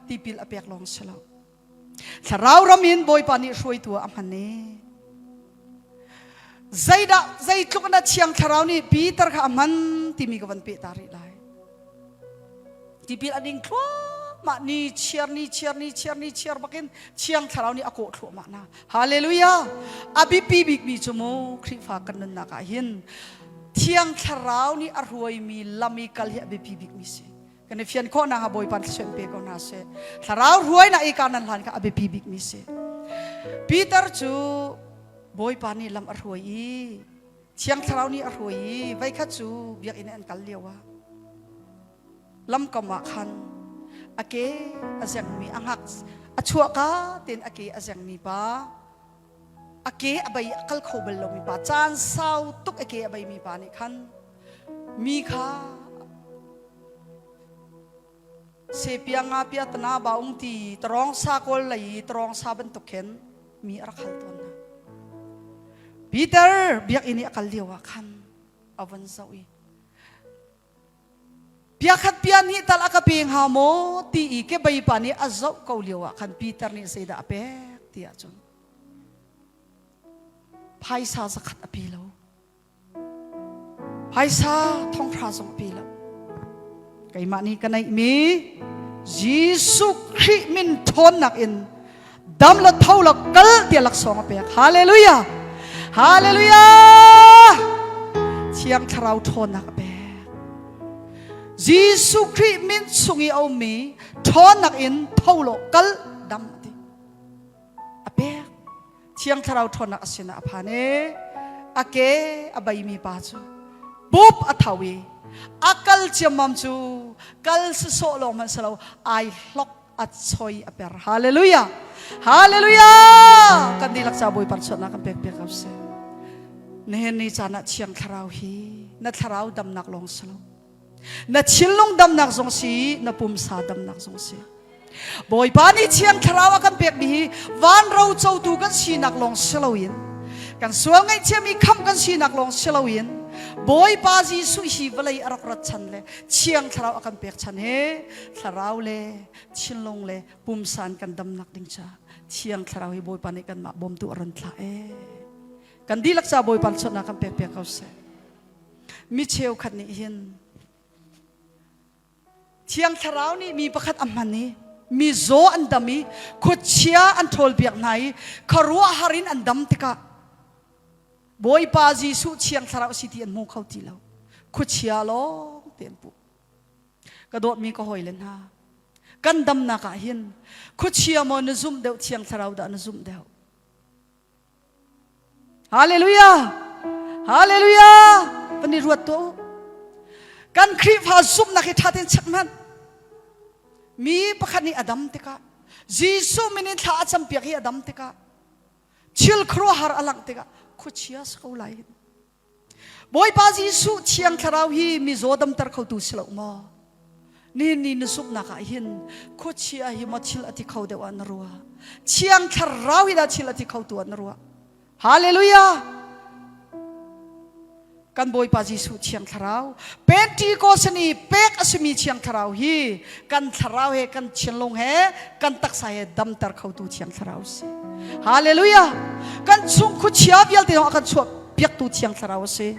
tipil a pek lawng si lo. Thlarau ram in Bawipa nih hruaitu ah a hman i zeidah zeitluk na thiang thlarau nih Peter kha a hman timi ka van peh ta rih lai. Tipil a ding thluahmah ni chiar ni chiar ni chiar ni chiar bakin thiang thlarau nih a kawh thluahmah na. Hallelujah! A biapi bikmi cu mu Khrihfa kan nunnak ah hin thiang thlarau nih a hruaimi lam i kal hi a biapi bikmi si. Kan i fian khawh nakhnga Bawipa thluachuah in pe ko hna seh. Thlarau hruainak i kaan nan hlan kha a biapi bikmi si. Peter cu Bawipa nih lam a hruai i Thiang Thlarau nih a hruai i voikhat cu biakinn an kal lio ah lamkam ah khan a ke a zengmi a ngak a chuahka tein a ke a zengmi pa a ke a bei a kal kho bal lomi pa caan sau tuk a ke a beimi pa nih khan mi kha sepia nga pia tana baung ti tarong sa kawl lei i tarong sa bantuk khin mi a rak hal tawn hna. Peter biakinn i a kal lio ah khan a von zoh i piakhat pia nih tal a ka pe hnga maw ti i kebei pa nih a zoh ko lio ah khan Peter nih zeidah a pek ti ahcun phaisa zakhat a pe lo. Phaisa thonghra zong pe lo. Keimah nih ka neihmi Jesuh Khrih min ṭhawnnak in dam la tho la kal tiah laksawng a pek. Hallelujah! Hallelujah! Thiang Thlarau ṭhawnnak a pek. Jesuh Khrih min chung i a ummi ṭhawnnak in tho law kal dam a ti. A pek. Thiang Thlarau ṭhawnnak a sinah a phan i a ke a beimi pa cu pup a tho i a kal ciammam cu kal sawsawh lawng hmanh si lo ai hlok a choi a per. Hallelujah! Hallelujah! Kan dihlak ca Bawipa chuahnak kan pek piak ko seh. Nihin ni caan ah Thiang Thlarau hi na thlarau damnak lawng si lo. Na thinlung damnak zong si, na pumsa damnak zong si. Bawipa nih Thiang Thlarau a kan pekmi hi van ro cotu kan sinak lawng si loin kan sual ngaihthiam i khamh kan sinak lawng si loin Bawipa Jesuh hi vawlei a rak rat chan le Thiang Thlarau a kan pek chan he thlarau le thinlung le pumsan kan damnak ding ca Thiang Thlarau hi Bawipa nih kanmah bawmtu a ron thlah ee. Kan dihlak ca Bawipa chawtnak kan pek piak ko seh. Mi cheukhat nih hin Thiang Thlarau nih mi pakhat a hman i mi zaw an dam i khuachia an ṭhawlpiak hna i khuaruahhar in an dam tikah Bawipa Jesuh Thiang Thlarau a si ti an hmu kho ti lo. Khuachia lawng te an puh. Ka dawtmi ka hawile hna, kan damnak ah hin khuachia maw na zumh deuh Thiang Thlarau dah na zumh deuh? Hallelujah! Hallelujah! Van i ruat tuah u. Kan Khrihfa zumhnak hi ṭha tein check hmanh. Mi pakhat nih a dam tikah, Jesuh min in thla a campiak i a dam tikah, thil khuaruahhar a langh tikah, khuachia si ko lai. Bawipa Jesuh Thiang Thlarau hi mizaw damter khotu si lo maw? Nihin ni na zumhnak ah hin khuachia hi maw thil a ti kho deuh ah na ruah? Thiang Thlarau hi dah thil a ti kho tu ah na ruah? Hallelujah! Kan Bawipa Jesuh Thiang Thlarau Pentecost ni pek a simi Thiang Thlarau hi kan thlarau he kan thinlung he kan taksa he damter khotu Thiang Thlarau si. Hallelujah! Kan chung khuachia vialte zong a kan chuah piaktu Thiang Thlarau a si.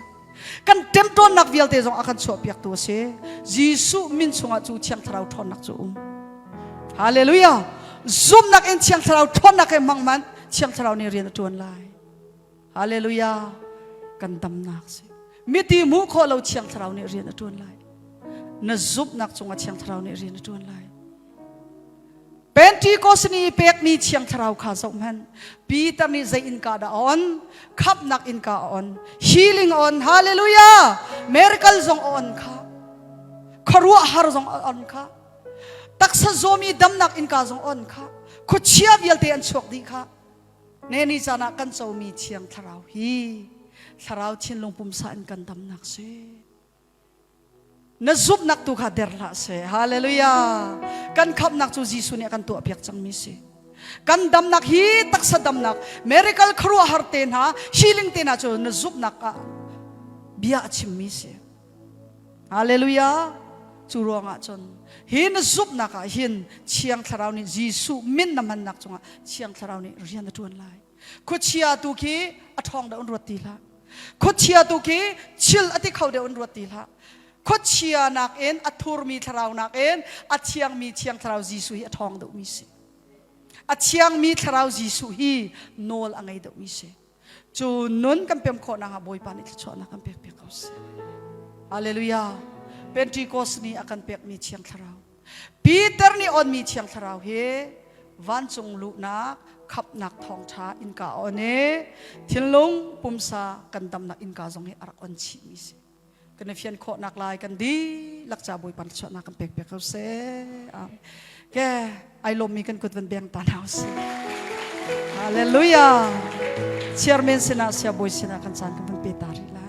Kan ṭemṭawnnak vialte zong a kan chuah piaktu a si. Jesuh min chungah cu Thiang Thlarau ṭhawnnak cu um. Hallelujah! Zumnak in Thiang Thlarau ṭhawnnak he hmang hmanh Thiang Thlarau nih rian a ṭuan lai. Hallelujah! Kan damnak si. Miti hmuh khawh lo Thiang Thlarau nih rian a ṭuan lai. Na zumhnak cungah Thiang Thlarau nih rian a ṭuan lai. Pentecost ni i pekmi Thiang Thlarau kha zohhmanh. Peter nih zei innka dah a on? Khamhnak innka a on. Healing a on. Hallelujah! Miracle zong a on kha. Khuaruahhar zong a on kha. Taksa zawmi damnak innka zong a on kha. Khuachia vialte an chuak dih kha. Ne ni caan ah kan comi Thiang Thlarau hi thlarau thinlung pumsa in kan damnak si. Na zumhnak tu kha der hlah seh. Hallelujah. Kan khamhnak cu Jesuh nih a kan tuahpiak cangmi si. Kan damnak hi taksa damnak, miracle khuaruahhar te hna, healing te hna cu na zumhnak ah bia a chimmi si. Hallelujah. Cu ruangah cun hi na zumhnak ah hin Thiang Thlarau nih Jesuh min na hmannak cungah Thiang Thlarau nih rian a ṭuan lai. Khuachia tu khi a ṭhawng deuh in ruat ti hlah. Khuachia tu khi chil a ti kho deuh in ruat ti hlah. Khuachia nakin a thurmi thlarau nakin a thiangmi Thiang Thlarau Jesuh hi a ṭhawng deuhmi si. A thiangmi Thlarau Jesuh hi nawl a ngei deuhmi si. Cu nun kan pem khawh nakhnga Bawipa nih thluachuahnak kan pek piak ko seh. Hallelujah. Pentecost ni a kan pekmi Thiang Thlarau. Peter nih onmi Thiang Thlarau hi vancung luhnak khapnak thawngṭha innka a on i thinlung pumsa kan damnak innka zong hi a rak on chihmi si. Kan i fian khawhnak lai kan dihlak ca Bawipa thluachuahnak kan pek piak ko seh. Amen. Ke ai lawmmi kan kut van beng ta hna usih. Hallelujah. Chairman sinah siabawi sinah kan caan kan van pe ta rih lai.